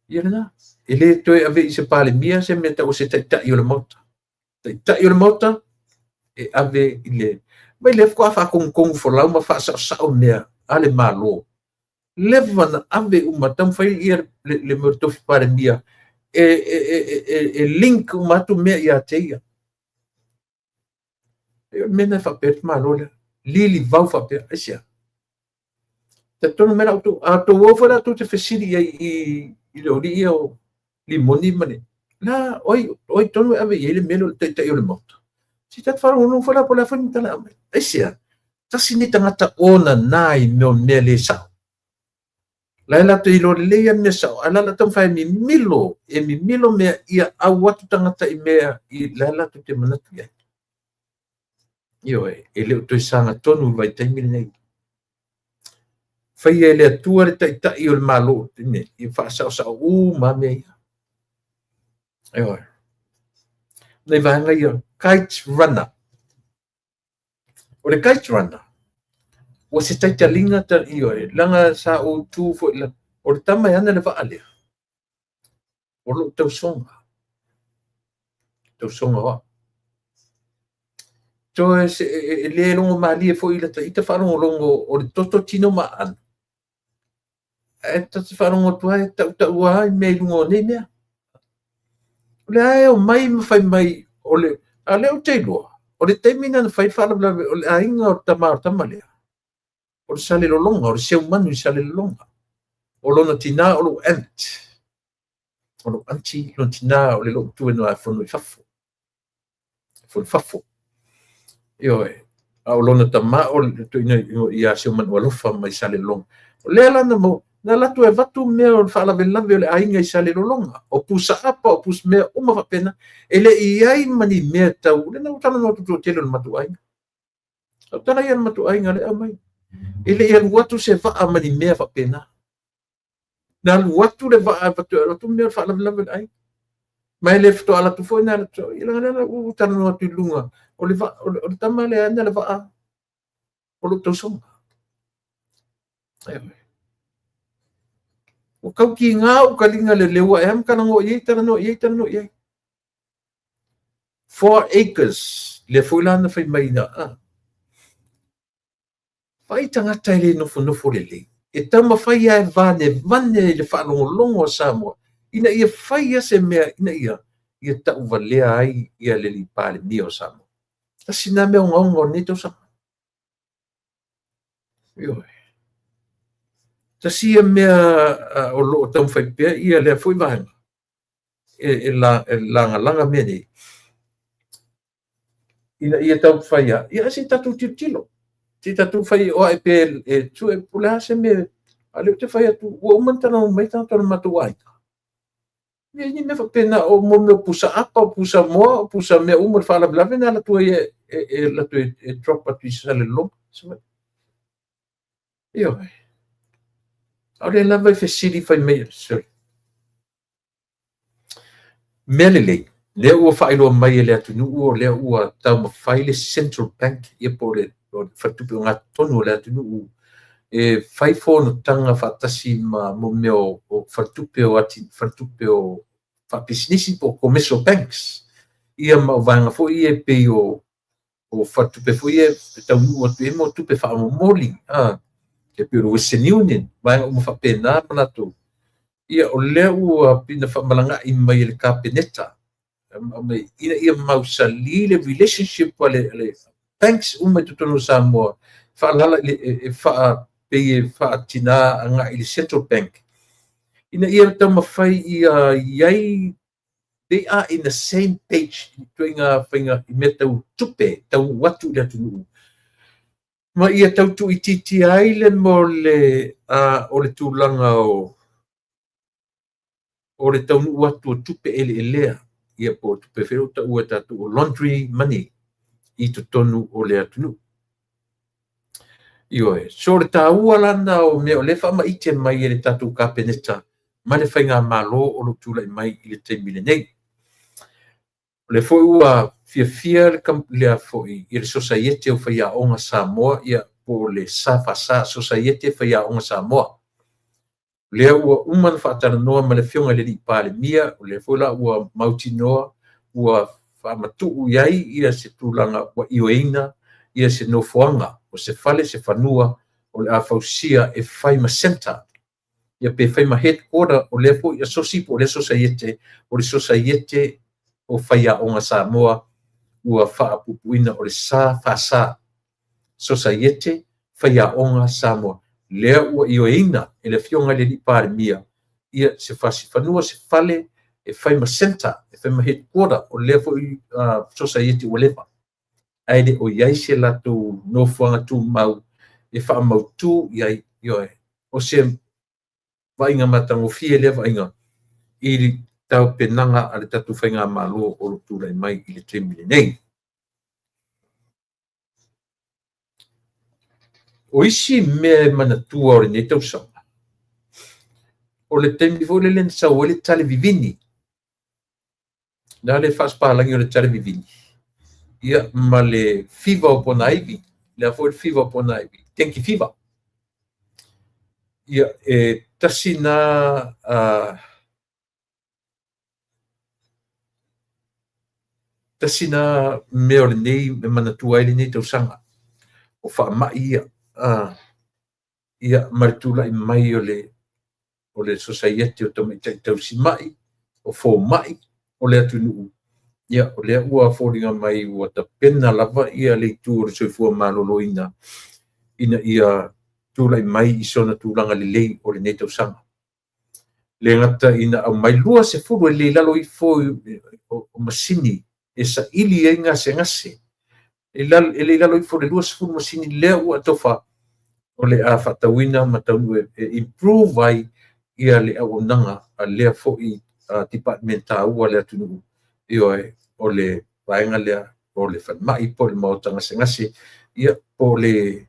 Ia lena, e le toe ave i se Palemia se mea tau o se taitai o le Maota. Taitai o le Maota, e ave i le... Mai lea faatoa faatonutonu folau ma faasaosao mea a le Malo. Leva na ave uma, taumafai ia le mea o le tofi Palemia e link uma atu mea ia te ia. E o le mea na faapea le Malo lea. Lili vau faapea, aisea. Talitonu mai la outou, a outou o foi la tou te fesili i ai i le aualii ia o Limoni ma le... La, oi tonu e ave i ai le mea lea o le taitai o le Maota. Si tatou faalogologo foi la po o le a foi le tala e aumai. Aisea, tasi ni tagata onana i mea o mea le sao. La e latou iloa lelei a mea sao, ae la la taumafai e mimilo, e mimilo mea ia au atu tagata i mea i la e latou te manatu i ai. Ioe, e le o toe sagatonu i le vaitaimi lenei. Faia e le Atua le taitai o le Malo, ia faasaosao uma mea ia. Ioe. Nei vaega ia, kite runner. O le kite runner, ua se taitaliga ta, ioe, leaga sa ou tu foi, o le tama e ana le vaa lea, o lou tausoga. Tausoga o au. Toe se, e le logo malie foi i lata ita faalogologo o le toto tino ma aano. Ae ta te faalogo atu ai, tautaua ai mea i luga o nei mea. O le a e o mai ma fai mai, o le, a lea ou te iloa, o le taimi na fai faalavelave, o le aiga o le tama o le tama lea. O le Salelologa, o le seumanu i Salelologa. O lona tina o lou aunt. O lou auntie, lona tina o le loomatua na fono i fafo. Fono fafo. Ioe, a o lona tama o le tuina ia seumanu alofa mai Salelologa. O lea la na mau, na latu e avatu mea o le faalavelave o le aiga i Salelologa. O pusa apa, o pusa mea uma faapena. E le i ai ma ni mea tau, le na talanoa atu toatele o le matou aiga. O tala ia le matou aiga le aumai. E le i alu atu se vaa ma ni mea faapena. Na alu atu le vaa avatu atu mea o le faalavelave o le aiga. Ma e le faatoa alu atu foi na alu atu. Ia lea la ua talanoa atu i luga. O le, o le tama lea ana le vaa o lou tausoga. Ua taukiga ou taliga le leua e ama talanoa i ai, talanoa i ai, talanoa i ai. 4 acres. Lea foi la na fai mai na. Vai tagata e le nofonofo lelei. E taumafai ia e vanevane i le faalogologo a Samoa ina ia fai se mea ina ia ia tauvalea ai ia le alii Palemia o Samoa. Tasi na mea ogaoga o lenei tausaga. Ioe. Tasi ia mea o loo taumafai pea ia lea foi vaega e lagalaga mea nei. Ina ia taumafai ia, ia se tatou tilotilo. Se tatou fai o ae pe e sue po o le a se mea. A lea ou te fai atu, ua uma ona talanoa mai tagata o le matou aiga. Ia ni mea faapena o mo mea o pusa apa, o pusa moa, o pusa mea uma o le faalavelave na alu atu ai e alu atu e drop atu i Salelologa. Ioe. A o lea lava e fesili fai mai, sorry. Mea lelei, lea ua faailoa mai e le atunuu o lea ua taumafai le Central Bank, ia po o le faletupe ogatotonu o le atunuu, e fai fonotaga faatasi ma mo mea o faletupe o ati, faletupe o faapisinisi po o commercial banks. Ia ma o vaega foi ia e pei o faletupe foi ia e taunuu atu i ai mo tupe faamomoli, e pei o le Western Union, vaega uma faapena ma latou. Ia o lea ua pina faamalaga'i mai e le Kapeneta ina ia mausali le relationship a le banks uma i totonu o Samoa, faalala e pei e faatina agai i le Central Bank ina ia taumafai ia i ai They are in the same page i ituaiga faiga i mea tau tupe taunuu atu i le atunuu ma ia tau tuuitiitia ai le mea o le o le tulaga o o le taunuu atu o tupe eleelea, ia po o tupe foi lea ua taua e tatou o laundry money i totonu o le atunuu. Ioe. So o le taua la lena o mea o lea e faamaite mai e le tatou Kapeneta ma le Faigamalo o lo o tulai mai i le taimi lenei. O lea foi ua fiafia le foi i le Sosaiete o Faiaoga Samoa, ia po o le SFS, Sosaiete Faiaoga Samoa. O lea ua uma ona faatalanoa ma le Afioga i le Alii Palemia, o lea foi la ua mautinoa ua faamatuu i ai ia se tulaga ua ioeina ia se nofoaga o se fale, se fanua o le a fausia e fai ma centre, ia pe fai ma headquarter o lea foi asosi po o lea sosaiete, o le Sosaiete o Faiaoga Samoa ua faapuupuuina o le SFS, Sosaiete Faiaoga Samoa. Lea ua ioeina e le Afioga i le Alii Palemia ia se fasi fanua, se fale e fai ma centre, e fai ma headquarter o lea foi sosaiete ua leva, ae le o i ai se latou nofoaga tumau e faamautu i ai. Ioe, o se vaaiga matagofie lea vaaiga i le tapenaga a le tatou Faigamalo o lo o tulai mai i le taimi lenei. O isi mea e manatua o lenei tausaga, o le taimi foi lele na sau ai le tale vivini. Le a le faasepalagi o le tale vivini? Ia, ma le fiva o ponaivi. Le a foi le fiva o ponaivi? Dengue fever. Ia, e tasi na tasi na mea o lenei e manatua ai lenei tausaga. O faamai ia, ia ma le tulai mai o le Sosaiete o Tamaitai Tausimai, o fomai o le atunuu, ia o lea ua foliga mai ua tapena lava ia le itu o le soifua maloloina ina ia tulai mai i sona tulaga lelei o lenei tausaga. Le gata ina aumai 20 e le i lalo ifo o masini e saili ai gasegase, e le i lalo ifo le 20 masini lea ua atofa o le a faatauina ma taunuu e improve ai ia le auaunaga a lea foi department taua a le atunuu. Ioe, o le vaega lea o le falemai po o le maota gasegase, ia po o le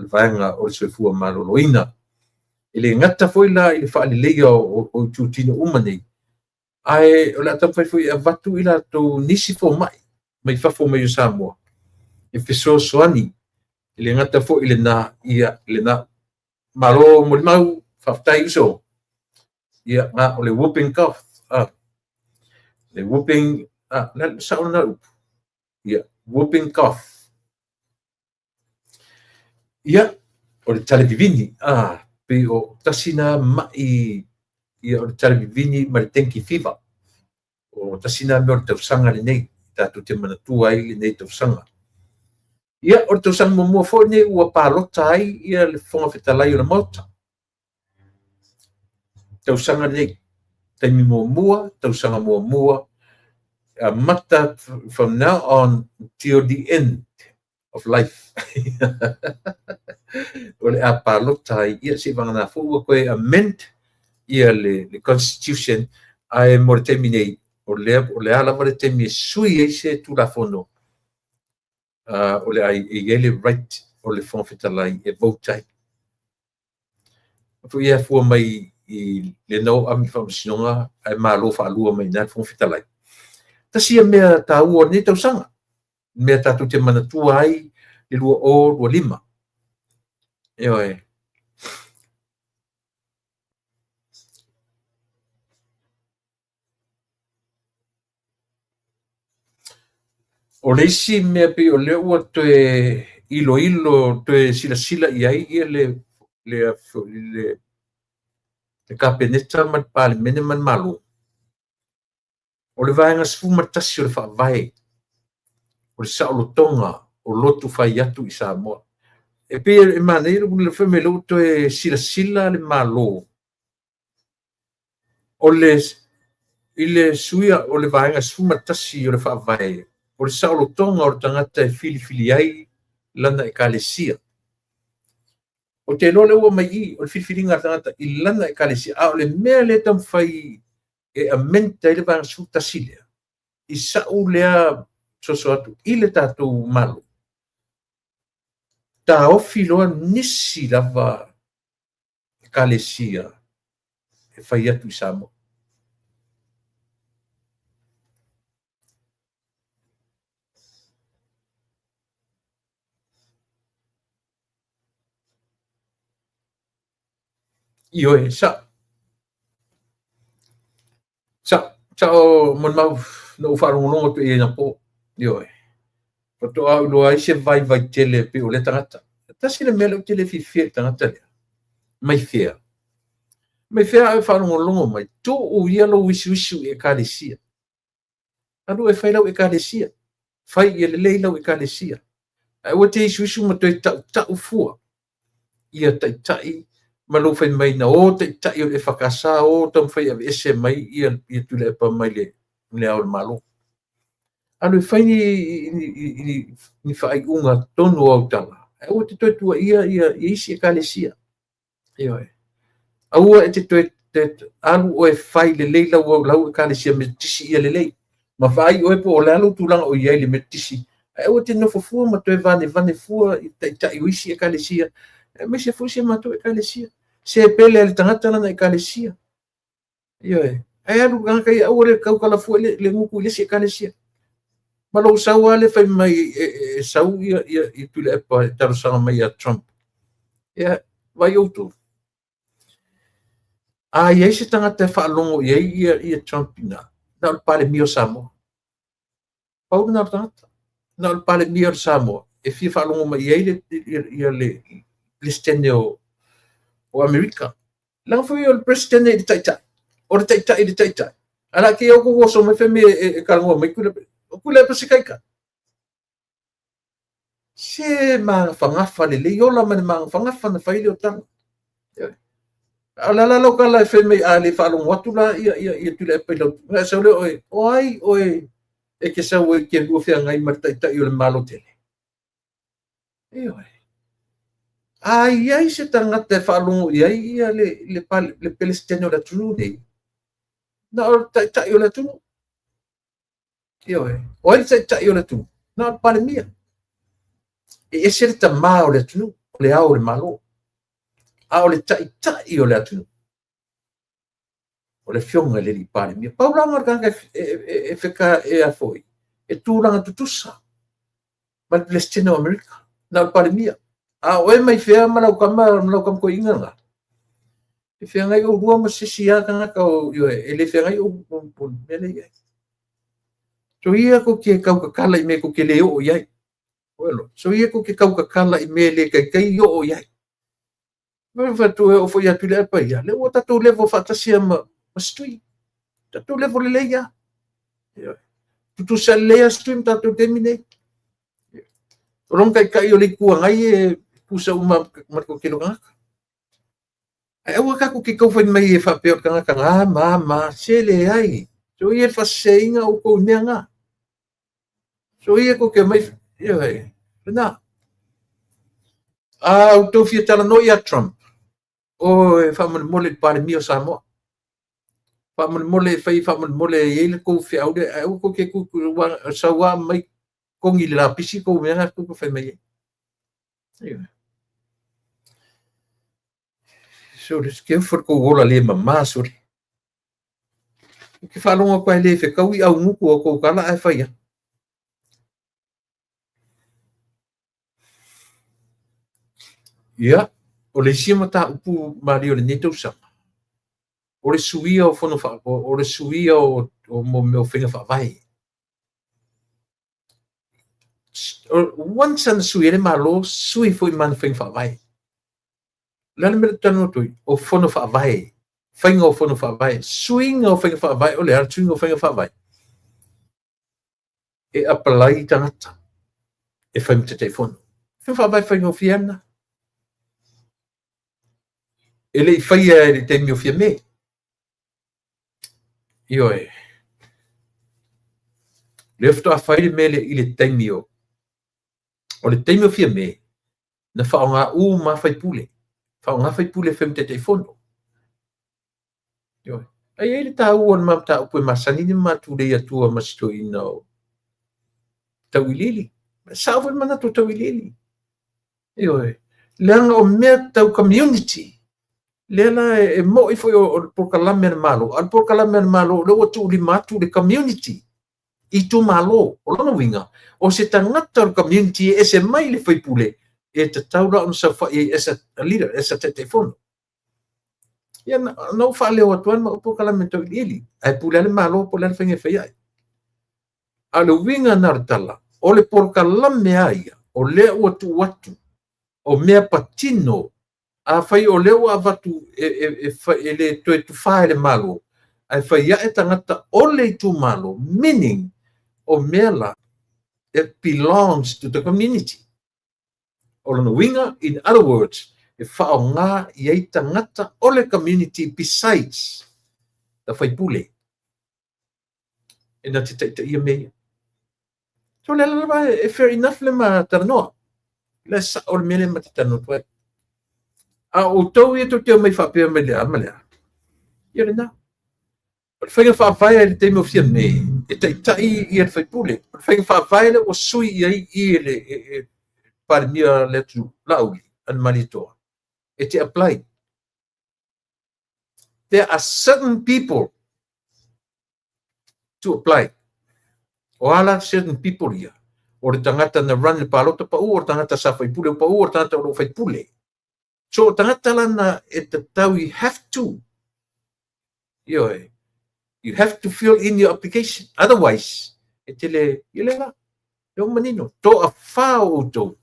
vaega o le soifua maloloina. E le gata foi la i le faaleleia o itutino uma nei, ae o le a taumafai foi e avatu i latou nisi fomai mai fafo mai o Samoa e fesoasoani. E le gata foi i lena, ia lena malo molimau, faafetai uso. Ia, o le whooping cough, le whooping, le sao lena upu, ia, whooping cough. Ia, o le tale vivini, pei o tasi na mai, ia o le tale vivini ma le dengue fever. O tasi na mea o le tausaga lenei, tatou te manatua ai lenei tausaga. Ia, o le tausaga muamua foi lenei ua palota ai ia le Fofoga Fetalai o le Maota. Tausaga lenei, taimi muamua, tausaga muamua, amata from now on till the end of life. O le a palota ai, ia se i vagana foi ua toe amend ia le constitution, ae mo le taimi nei, o le a lava le taimi e sui ai se Tulafono, o le a i ai le right o le Fofoga Fetalai e vote ai. Foi e afua mai i le na o ave i le Faamasinoga ae malo faalua mai i ina le Fofoga Fetalai. Tasi ia mea taua o lenei tausaga, mea tatou te manatua ai le 2025. Ioe. O le isi mea pei o lea ua toe iloilo, toe silasila i ai ia le Kapeneta ma le Palemene ma le Malo, o le vaega 11 o le faavae, o le saolotoga o lotu fai atu i Samoa. E pei e manaia le fai mai lea ua toe silasila le Malo, o le I le suia o le Vaega 11 o le Faavae, o le saolotoga o le tagata e filifili ai lana Ekalesia. Ou te iloa lea ua aumai i i, o le filifiliga a le tagata i lana Ekalesia, a o le mea lea e taumafai e amend ai le Vaega 11 lea, i sa'u lea soso atu i le tatou Malo, taofi loa nisi lava Ekalesia e fai atu i Samoa. Ioe, sa'o. Sa'o, sa'o molimau na ou faalogologo atu i ai anapo. Ioe. Faatoa ou iloa ai se vaivai tele e pei o lea tagata. E tasi le mea lea ou te le fiafia i le tagata lea. Mai fea? Mai fea a e faalogologo mai, tuu ia lou isuisu i Ekalesia. Alu e fai lau Ekalesia. Fai ia lelei lau Ekalesia. Ae aua e te isuisu ma toe tautau fua ia taitai ma lou fai mai na o taitai o le EFKS o taumafai e aveese mai ia Tuilaepa mai le Ao o le Malo. Alu e fai ni faaiuga tonu o au tala, ae aua e te toe tuuaia ia isi Ekalesia. Ioe. Aua e te toe alu oe fai lelei lau Ekalesia Metotisi ia lelei. Ma vaai oe po o le a lou tulaga o i ai i le Metotisi, ae aua e te nofo fua ma toe vanevane fua i taitai o isi Ekalesia, aemaise foi si a matou Ekalesia. Se pele lava i le tagata lana Ekalesia. Ioe. Ae alu le tagata ia aua le tautala fua le gutu i le isi Ekalesia. Ma lou sau lava lea fai mai e sau ia Tuilaepa e talosaga mai ia Trump. Ia, vaai outou. A i ai se tagata e faalogo i ai ia Trump i ina, na o le Palemia o Samoa. Pau lena o le tagata. Na o le Palemia o Samoa e fia faalogo mai i ai le Peresetene o Amerika. Leaga foi o le Peresetene i le Taitai. O le Taitai i le Taitai. A la te outou oso mai fai mai e talanoa mai Tuilaepa. O Tuilaepa se Taitai. Se magafagafa lelei, ola ma le magafagafa na fai lea o tala. A o le a la lau tala e fai mai a le faalogo atu la ia Tuilaepa i lau, ona e sau lea oe, o ai oe e te sau ai e te lua feagai ma le Taitai o le Malo tele? Ioe. A i ai se tagata e faalogo i ai ia le Peresetene o le atunuu nei, na o le Taitai o le atunuu. Ioe. O ai le Taitai o le atunuu? Na o le Palemia. E ese le tama o le atunuu, o le Ao o le Malo. A o le Taitai o le atunuu, o le Afioga i le Alii Palemia. Pau la lena o le tagata e feka e a foi, e tulaga tutusa ma le Peresetene o Amerika, na o le Palemia. A o oe mai fea ma lau tama ma lau tama toeaina lena? E feagai oulua ma se isi lava tagata o, ioe, e le feagai oulua ma le mea lea e i ai. Soia tou te tautatala i mea tou te le oo i ai. Soia tou te tautatala i mea e le taitai oo i ai. Fai atu e oo foi ia Tuilaepa ia, lea ua tatou level faatasi ma Setui. Tatou level lelei lava. Tutusa lelei lava Setui ma tatou i le taimi nei. O lona taitai o le Itu Agai e tutusa uma ma le toatele o tagata. Ae aua tatou te tau fai mai e faapea o le tagata na ma ma, se leai. Soia le faaseseina outou i mea na. Soia tou te omai, ioe, lena. A outou fia talanoa ia Trump, o e faamolemole i le Palemia o Samoa. Faamolemole e fai faamolemole e i ai le tou feau lea, ae aua tou te tutu, sau lava mai togi i le lapisi tou mea na tou fai mai ai. Ioe. Sole, careful tou ola le mama, sole. Ou te faalogo atu lava e le fetaui augutu o tou tala ae fai atu. Ia, o le isi mataupu malie o lenei tausaga, o le suia o fono fa, o le suia o o mea o faiga faavae. Once ana sui ai le Malo, sui foi ma ana faiga faavae. O le a le mea lea ou te talanoa atu ai? O fono faavae, faiga o fono faavae, suiga o faiga faavae, o le a le suiga o faiga faavae? E apalai tagata e fai ma Taitaifono. Faiga faavae faigofie lava lena. E le i faia i le taimi o Fiame. Ioe. Lea faatoa fai le mea lea i le taimi o o le taimi o Fiame, na faaaoga uma lava faipule, faaaoga faipule e fai ma Taitaifono. Ioe. Ae i ai le taua o le ma mataupu e masani ona ma tulei atua ma si toeaina o Tauiliili. E sao foi le manatu o Tauiliili. Ioe. Leaga o mea tau community, lea la e moi foi o le polokalame a le Malo, a o le polokalame a le Malo o lea ua tuulima atu le community i itumalo. O lona uiga, o se tagata o le community e ese mai le faipule, e tatau la ona saofai ai as a leader, as a Taitaifono. Ia, na ou faaleo atu ai le mau polokalame tauiliili, ae pule lava le Malo po o le a le faiga e fai ai. A o le uiga lena o le tala, o le polokalame lava ia, o lea ua tuu atu, o mea patino, afai o lea ua avatu e le toe tufa e le Malo, ae fai ae tagata o le itumalo, meaning, o mea la, it belongs to the community. O lona uiga, in other words, e faaaoga i ai tagata o le community besides the faipule e na te taitaia mea ia. So le ala lava e fair enough le ma talanoa. Le sao le mea lea ma te talanoa atu ai. A o outou ia tou te omai faapea mai le a ma le a. Ia lena. O le faiga faavae i le taimi o Fiame, e taitai ia le faipule. O le faiga faavae lea ua sui i ai i le Palemia le atunuu, Laauli, Alimalietoa, e te apply. There are certain people to apply. O a la certain people ia? O le tagata na run le palota pau, o le tagata sa faipule pau, o le tagata o lo o faipule. So o tagata la na e tatau, you have to. Ioe. You have to fill in your application. Otherwise, e te le, ia le la, le o manino, toa whā o outou,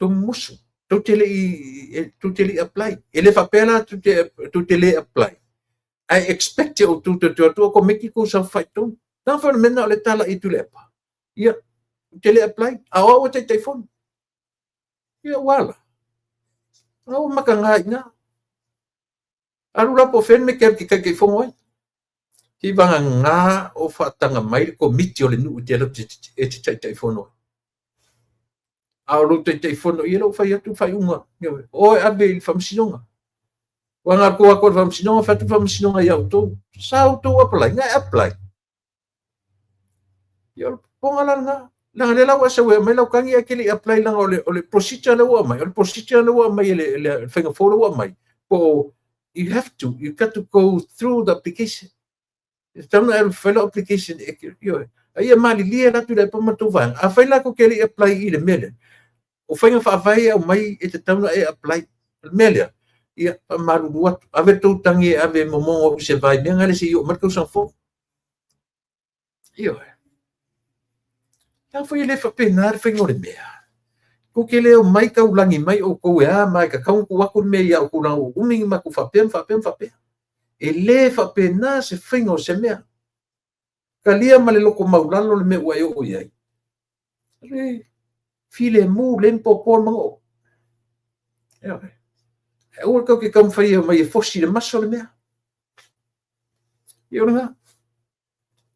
tou musu, tou te le i, tou te le i apply. E le faapea la tou te le apply. I expect e outou te te atu o komiti kou saofai tonu. Nā whai mena o le tala i Tuilaepa. Ia, te le apply. A o au e Taitaifono. Ia ua ala. A ua maka ngā i ngā. Alu la po when me ke ke kai kai fongo ai. Ki vanga ngā o whaatanga mai le komiti o le nuu te alu e te Taitaifono. A o lou Taitaifono ia lou fai atu faaiuga. O e ave i le faamasinoga. Ua ngā kua ko le faamasinoga, fai atu faamasinoga ia outou. Sa outou apply, ngā e apply. Ia o le popoga la lena. Leaga lea la ua e sau e aumai lau tagi ae e te le i apply leaga o le procedure lea ua aumai, o le procedure lea ua aumai e le faiga fou lea ua aumai, po o you have to, you got to go through the application. E tatau ona e alu fai lau application e ioe. A ia malilie la Tuilaepa ma le tou vaega. Afai la tou te le i apply i le mea lea, o faiga faavae e aumai e tatau ona e apply. O le mea lea, ia faamalulu atu, ave le tou tagi e ave e momogo i se vai mea ngale se i oo mai le tausaga fou. Ioe. Leaga foi e le faapena le faiga o le mea. Tou te le omai taulagi mai outou e a ma e tatau ona tuu atu le mea ia outou leaga ua umi ona matou faapea ma faapea ma faapea. E le faapena se faiga o se mea. Talia ma le loto maulalo le mea ua e oo i ai. Le filemu le popo le manoo. Ioe. Aua tou te taumafai e omai e fosi le maso le mea. Ia o lena.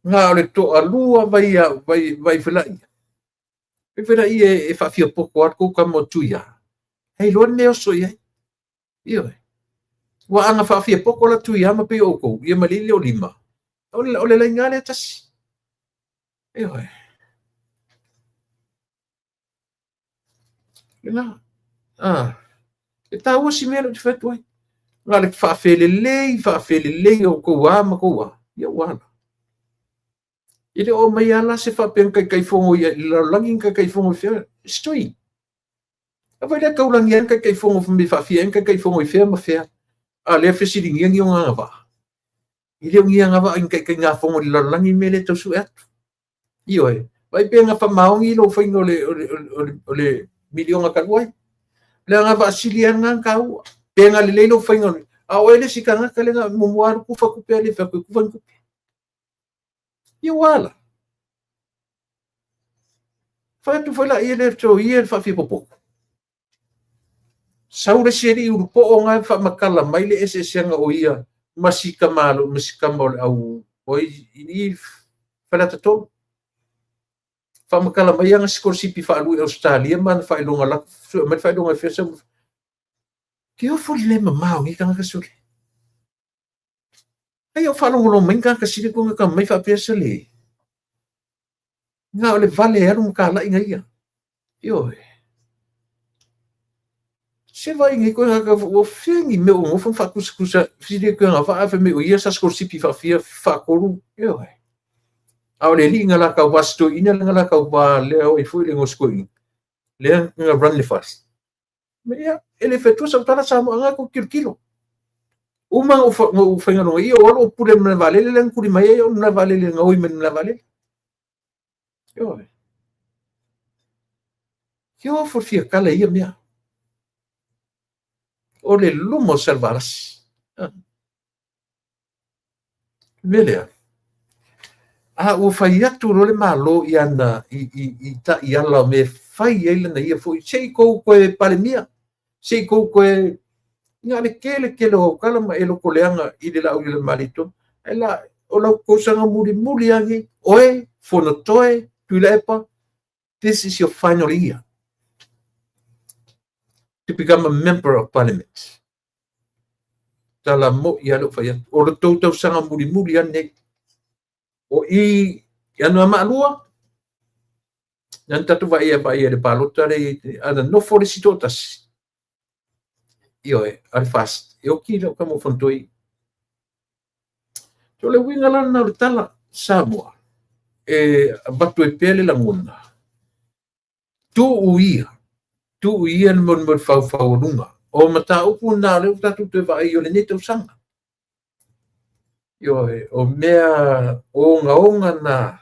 Nga o le toalua vai vai vai felaia. Vai felaia e faafiapoto atu kou tama o Tuia. E iloa le mea e oso i ai. Ioe. Ua aga faafiapoto la Tuia ma pei o outou, ia ma le o lima. O le laina lea tasi. Ioe. Lena. Ah. E taua si mea lea ou te fai atu ai. Na le faafelelei, faafelelei o kou a ma kou a. Ia ua ala. E le o mai ala se faapea na Taitaifono i le lalolagi na Taitaifono i fea. Straight. A vai lea taulagi ai na Taitaifono me faafia ai na Taitaifono i fea ma fea. A lea fesiligia ni ona agavaa. E le o ni agavaa i ni taitaigafono i le lalolagi le mea lea e tau sue atu. Ioe, vaai pe na faamaoni lou faiga o le, o le, o le, o le miliona talu ai. Le agavaa sili lava lena na taua. Pe na lelei lou faiga o le... A o oe le isi tagata lea na muamua alu tufa tupe a le fai atu e tufa ni tupe. Ia ua ala. Fai atu foi laia le soia le faafiapopoto. Sau le isi alii ulupoo na e faamatala mai le eseesega o ia ma si tama ma si tama o le au oi i Faleata 3. Faamatala mai ana sikolasipi faalua i Ausetalia ma ana faailoga lako, sue mai le faailoga e fia sau. Ke ofo le mamao o nei tagata sole. Ai o faalogologo mai ni tagata sili atu na mai faapea sale. Na o le vale e alu ma talaiga ia. Ioe. Se vai nei koe ua fea ni mea ua nofo ma faatusatusa fesili atu i ana vaa fai mai o ia sa sikolasipi faafia faatolu. Ioe. A o le alii na la tauva si toeaina lea na la tauva lea o ai foi le igoa o si toeaina lea na run le FAST. Ia, e le fai atua sau tala Samoa ana tou tilotilo. Uma na ou faigaluega ia o alu ou pule i le malae vaalele lea na tuli mai ai au i le malae vaalele na oi mai i le malae vaalele. Ioe. Ke ofo le fia tala i ia mea. O le luma o Salevalasi. Le mea lea, a ua fai atu loa le Malo i ana i taiala o mea e fai ai lana ia foi, se i tou toe Palemia, se i tou toe na o le tele tele o au tala ma e lotoleaga i le Laaulialemalietoa. Ae la, o lau tausaga mulimuli lava lenei, oe, Fonotoe, Tuilaepa, this is your final year to become a member of parliament. Tala mo'i lava lou fai atu. O le tou tausaga mulimuli lava lenei. O i Anoamaa 2, na tatou vaai vaai i le palota le ana nofo le isi toatasi. Ioe, a le FAST, e oti lau tama o Fonotoe. So le uiga la lena o le tala, Samoa, e avatu ai pea le lagona, tuu ia, tuu ia le mo le faufaualuga. O mataupu na lea ua tatou toe vaai o lenei tausaga. Ioe, o mea ogaoga na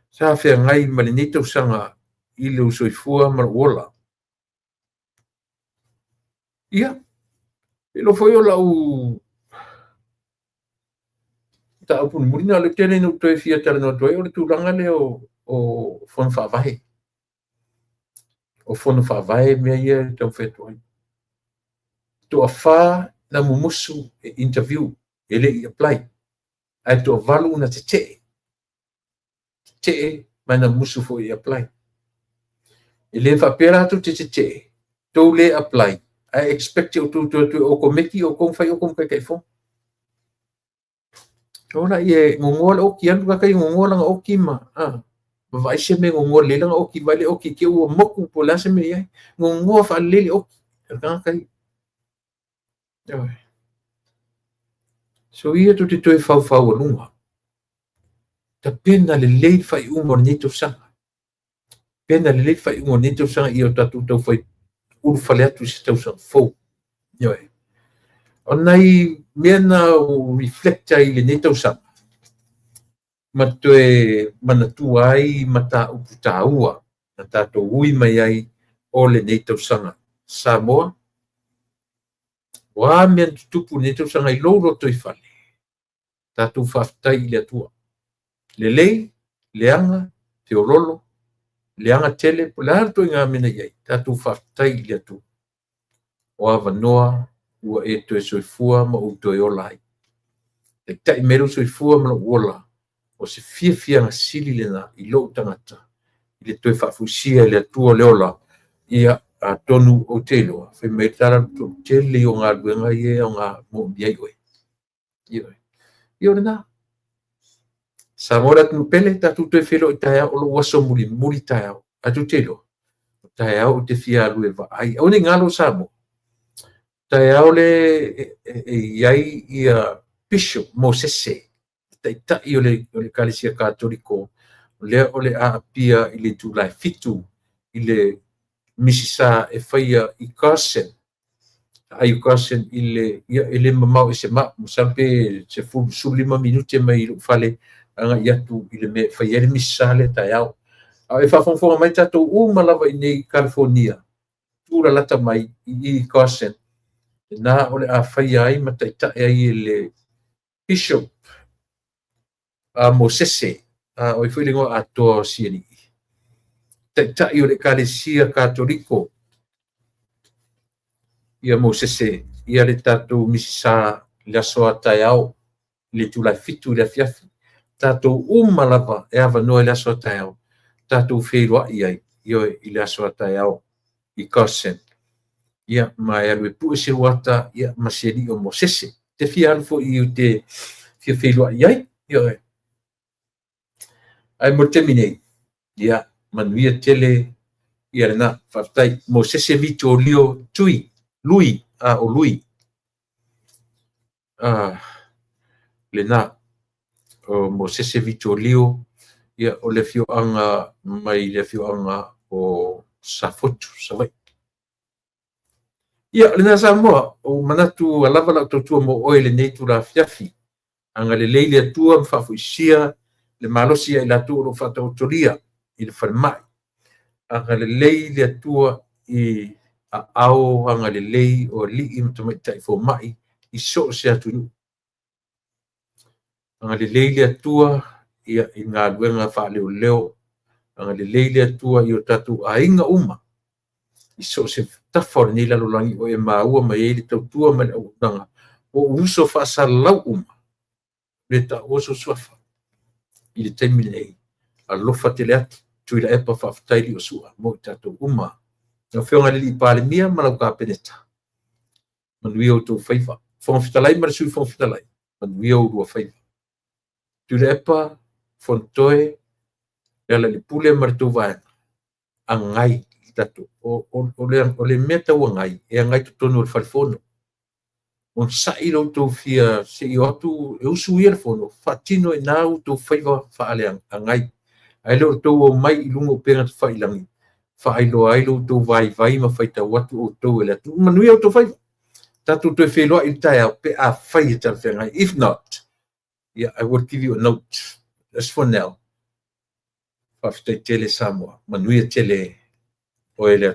sa feagai ma lenei tausaga i lou soifua ma lou ola. Ia, iloa foi o lau mataupu mulimuli na o lea tele ina ou toe fia talanoa atu ai o le tulaga lea o fono faavae. O fono faavae mea ia e taumafai atu ai. Toafa na mumusu e interview e le i apply, ae toavalu na tetee. Tetee ma na mumusu foi e apply. E le faapea latou te tetee, tou le apply, ae expect outou toe atu e okomeki outou ma fai outou ma Taitaifono. O la e gogoa le oki, alu tagata ia gogoa lana oki ma vaai se mea e gogoa lelei lana oki, vaai le oki te i ua motu po o le a se mea e i ai. Gogoa faalelei le oki a le tagata ia. Ioe. So ia tou te toe faufaualuga. Tapena lelei le faaiuga o lenei tausaga. Tapena lelei le faaiuga o lenei tausaga ia o tatou taufai ulufale atu i se tausaga fou. Ioe. O nai mea na ua reflect ai i lenei tausaga, ma toe manatua ai mataupu taua na tatou ui mai ai o lenei tausaga. Samoa, o a mea na tutupu i lenei tausaga i lou lotoifale, tatou faafetai i le Atua. Lelei, leaga, feololo, leaga tele, po o le a le ituaiga mea na i ai, tatou faafetai i le Atua. O avanoa ua e toe soifua ma ou toe ola ai. Taitai mai lou soifua ma lou ola, o se fiafiaga sili lena i lou tagata, i le toe faafoisia e le Atua le ola, ia atonu ou te iloa, fai mai le tala tele o galuega ia e aoga moomia ai oe. Ioe. Ia o lena. Samoa le atunuu pele, tatou toe feiloai taeao, o lou aso mulimuli taeao. Ae tou te iloa, o taeao ou te fia alu e vaai. Aua ne i galo Samoa. Taeao le e i ai ia Bishop Mosese, taitai o le Ekalesia Katoliko, lea o le a apia i le itula e 7 i le misisa e faia i Carson. Ai o Carson i le, ia, e le mamao ese ma, masalo pe se 15 minute mai i lou fale agai atu i le mea e fai ai le misisa lea taeao. A e faafogafoga mai tatou uma lava i nei California, tulalata mai i Carson, na o le a faia ai ma taitai ai e le Bishop a Mosese, a oi foi le igoa atoa o si alii, taitai o le Ekalesia Katoliko, ia Mosese, ia le tatou misisa le aso a taeao i le itula e 7 i le afiafi. Tatou uma lava e avanoa i le aso a taeao, tatou feiloai ai, ioe, i le aso a taeao i Carson. Ia, ma e alu e pue se uata, ia, ma si alii o Mosese. Te fia alu foi i te fia feiloai ai, ioe. Ae mo le taimi nei, ia, manuia tele ia lena. Faafetai. Mosese Vitolio Tui, Lui, a o Lui. Lena, o Mosese Vitolio, ia, o le afioaga mai le afioaga o Safotu, Savaii. Ia, o lena Samoa, ua ou manatu ua lava lau tautua mo oe i lenei itula afiafi. Agalelei le Atua ma faafoisia le malosi ia i latou o lo o faataotolia i le falemai. Agalelei le Atua i aao agalelei o alii ma tamaitai fomai i so o se atunuu. Agalelei le Atua ia, i galuega faaleoleo. Agalelei le Atua i o tatou aiga uma i so o se tafa o lenei lalolagi o e maua mai ai le tautua ma le auaunaga o ou uso faasalalau uma, e le taua sou suafa i le taimi lenei. Alofa tele atu. Tuilaepa faafetai Liosua mo i tatou uma. Lau Afioga i le Palemia ma lau Kapeneta, manuia outou faiva. Fofoga Fetalai ma le Sui Fofoga Fetalai, manuia oulua faiva. Tuilaepa, Fonotoe, Lealailepule ma le tou vaega, agai le tatou. O le mea tau agai, e agai totonu o le fale fono. Onosai lo outou fia se i o atu e usuia le fono, faatino i ina outou faiva faaleagai. Ae le o outou omai i luga o upega tafailagi, faailoa ai lo outou vaivai ma faitau atu outou e le atunuu. Manuia outou faiva. Tatou toe feiloai i le taeao pe afai e talafeagai. If not, yeah, I will give you a note. As for now, faafetai tele Samoa. Manuia tele oe le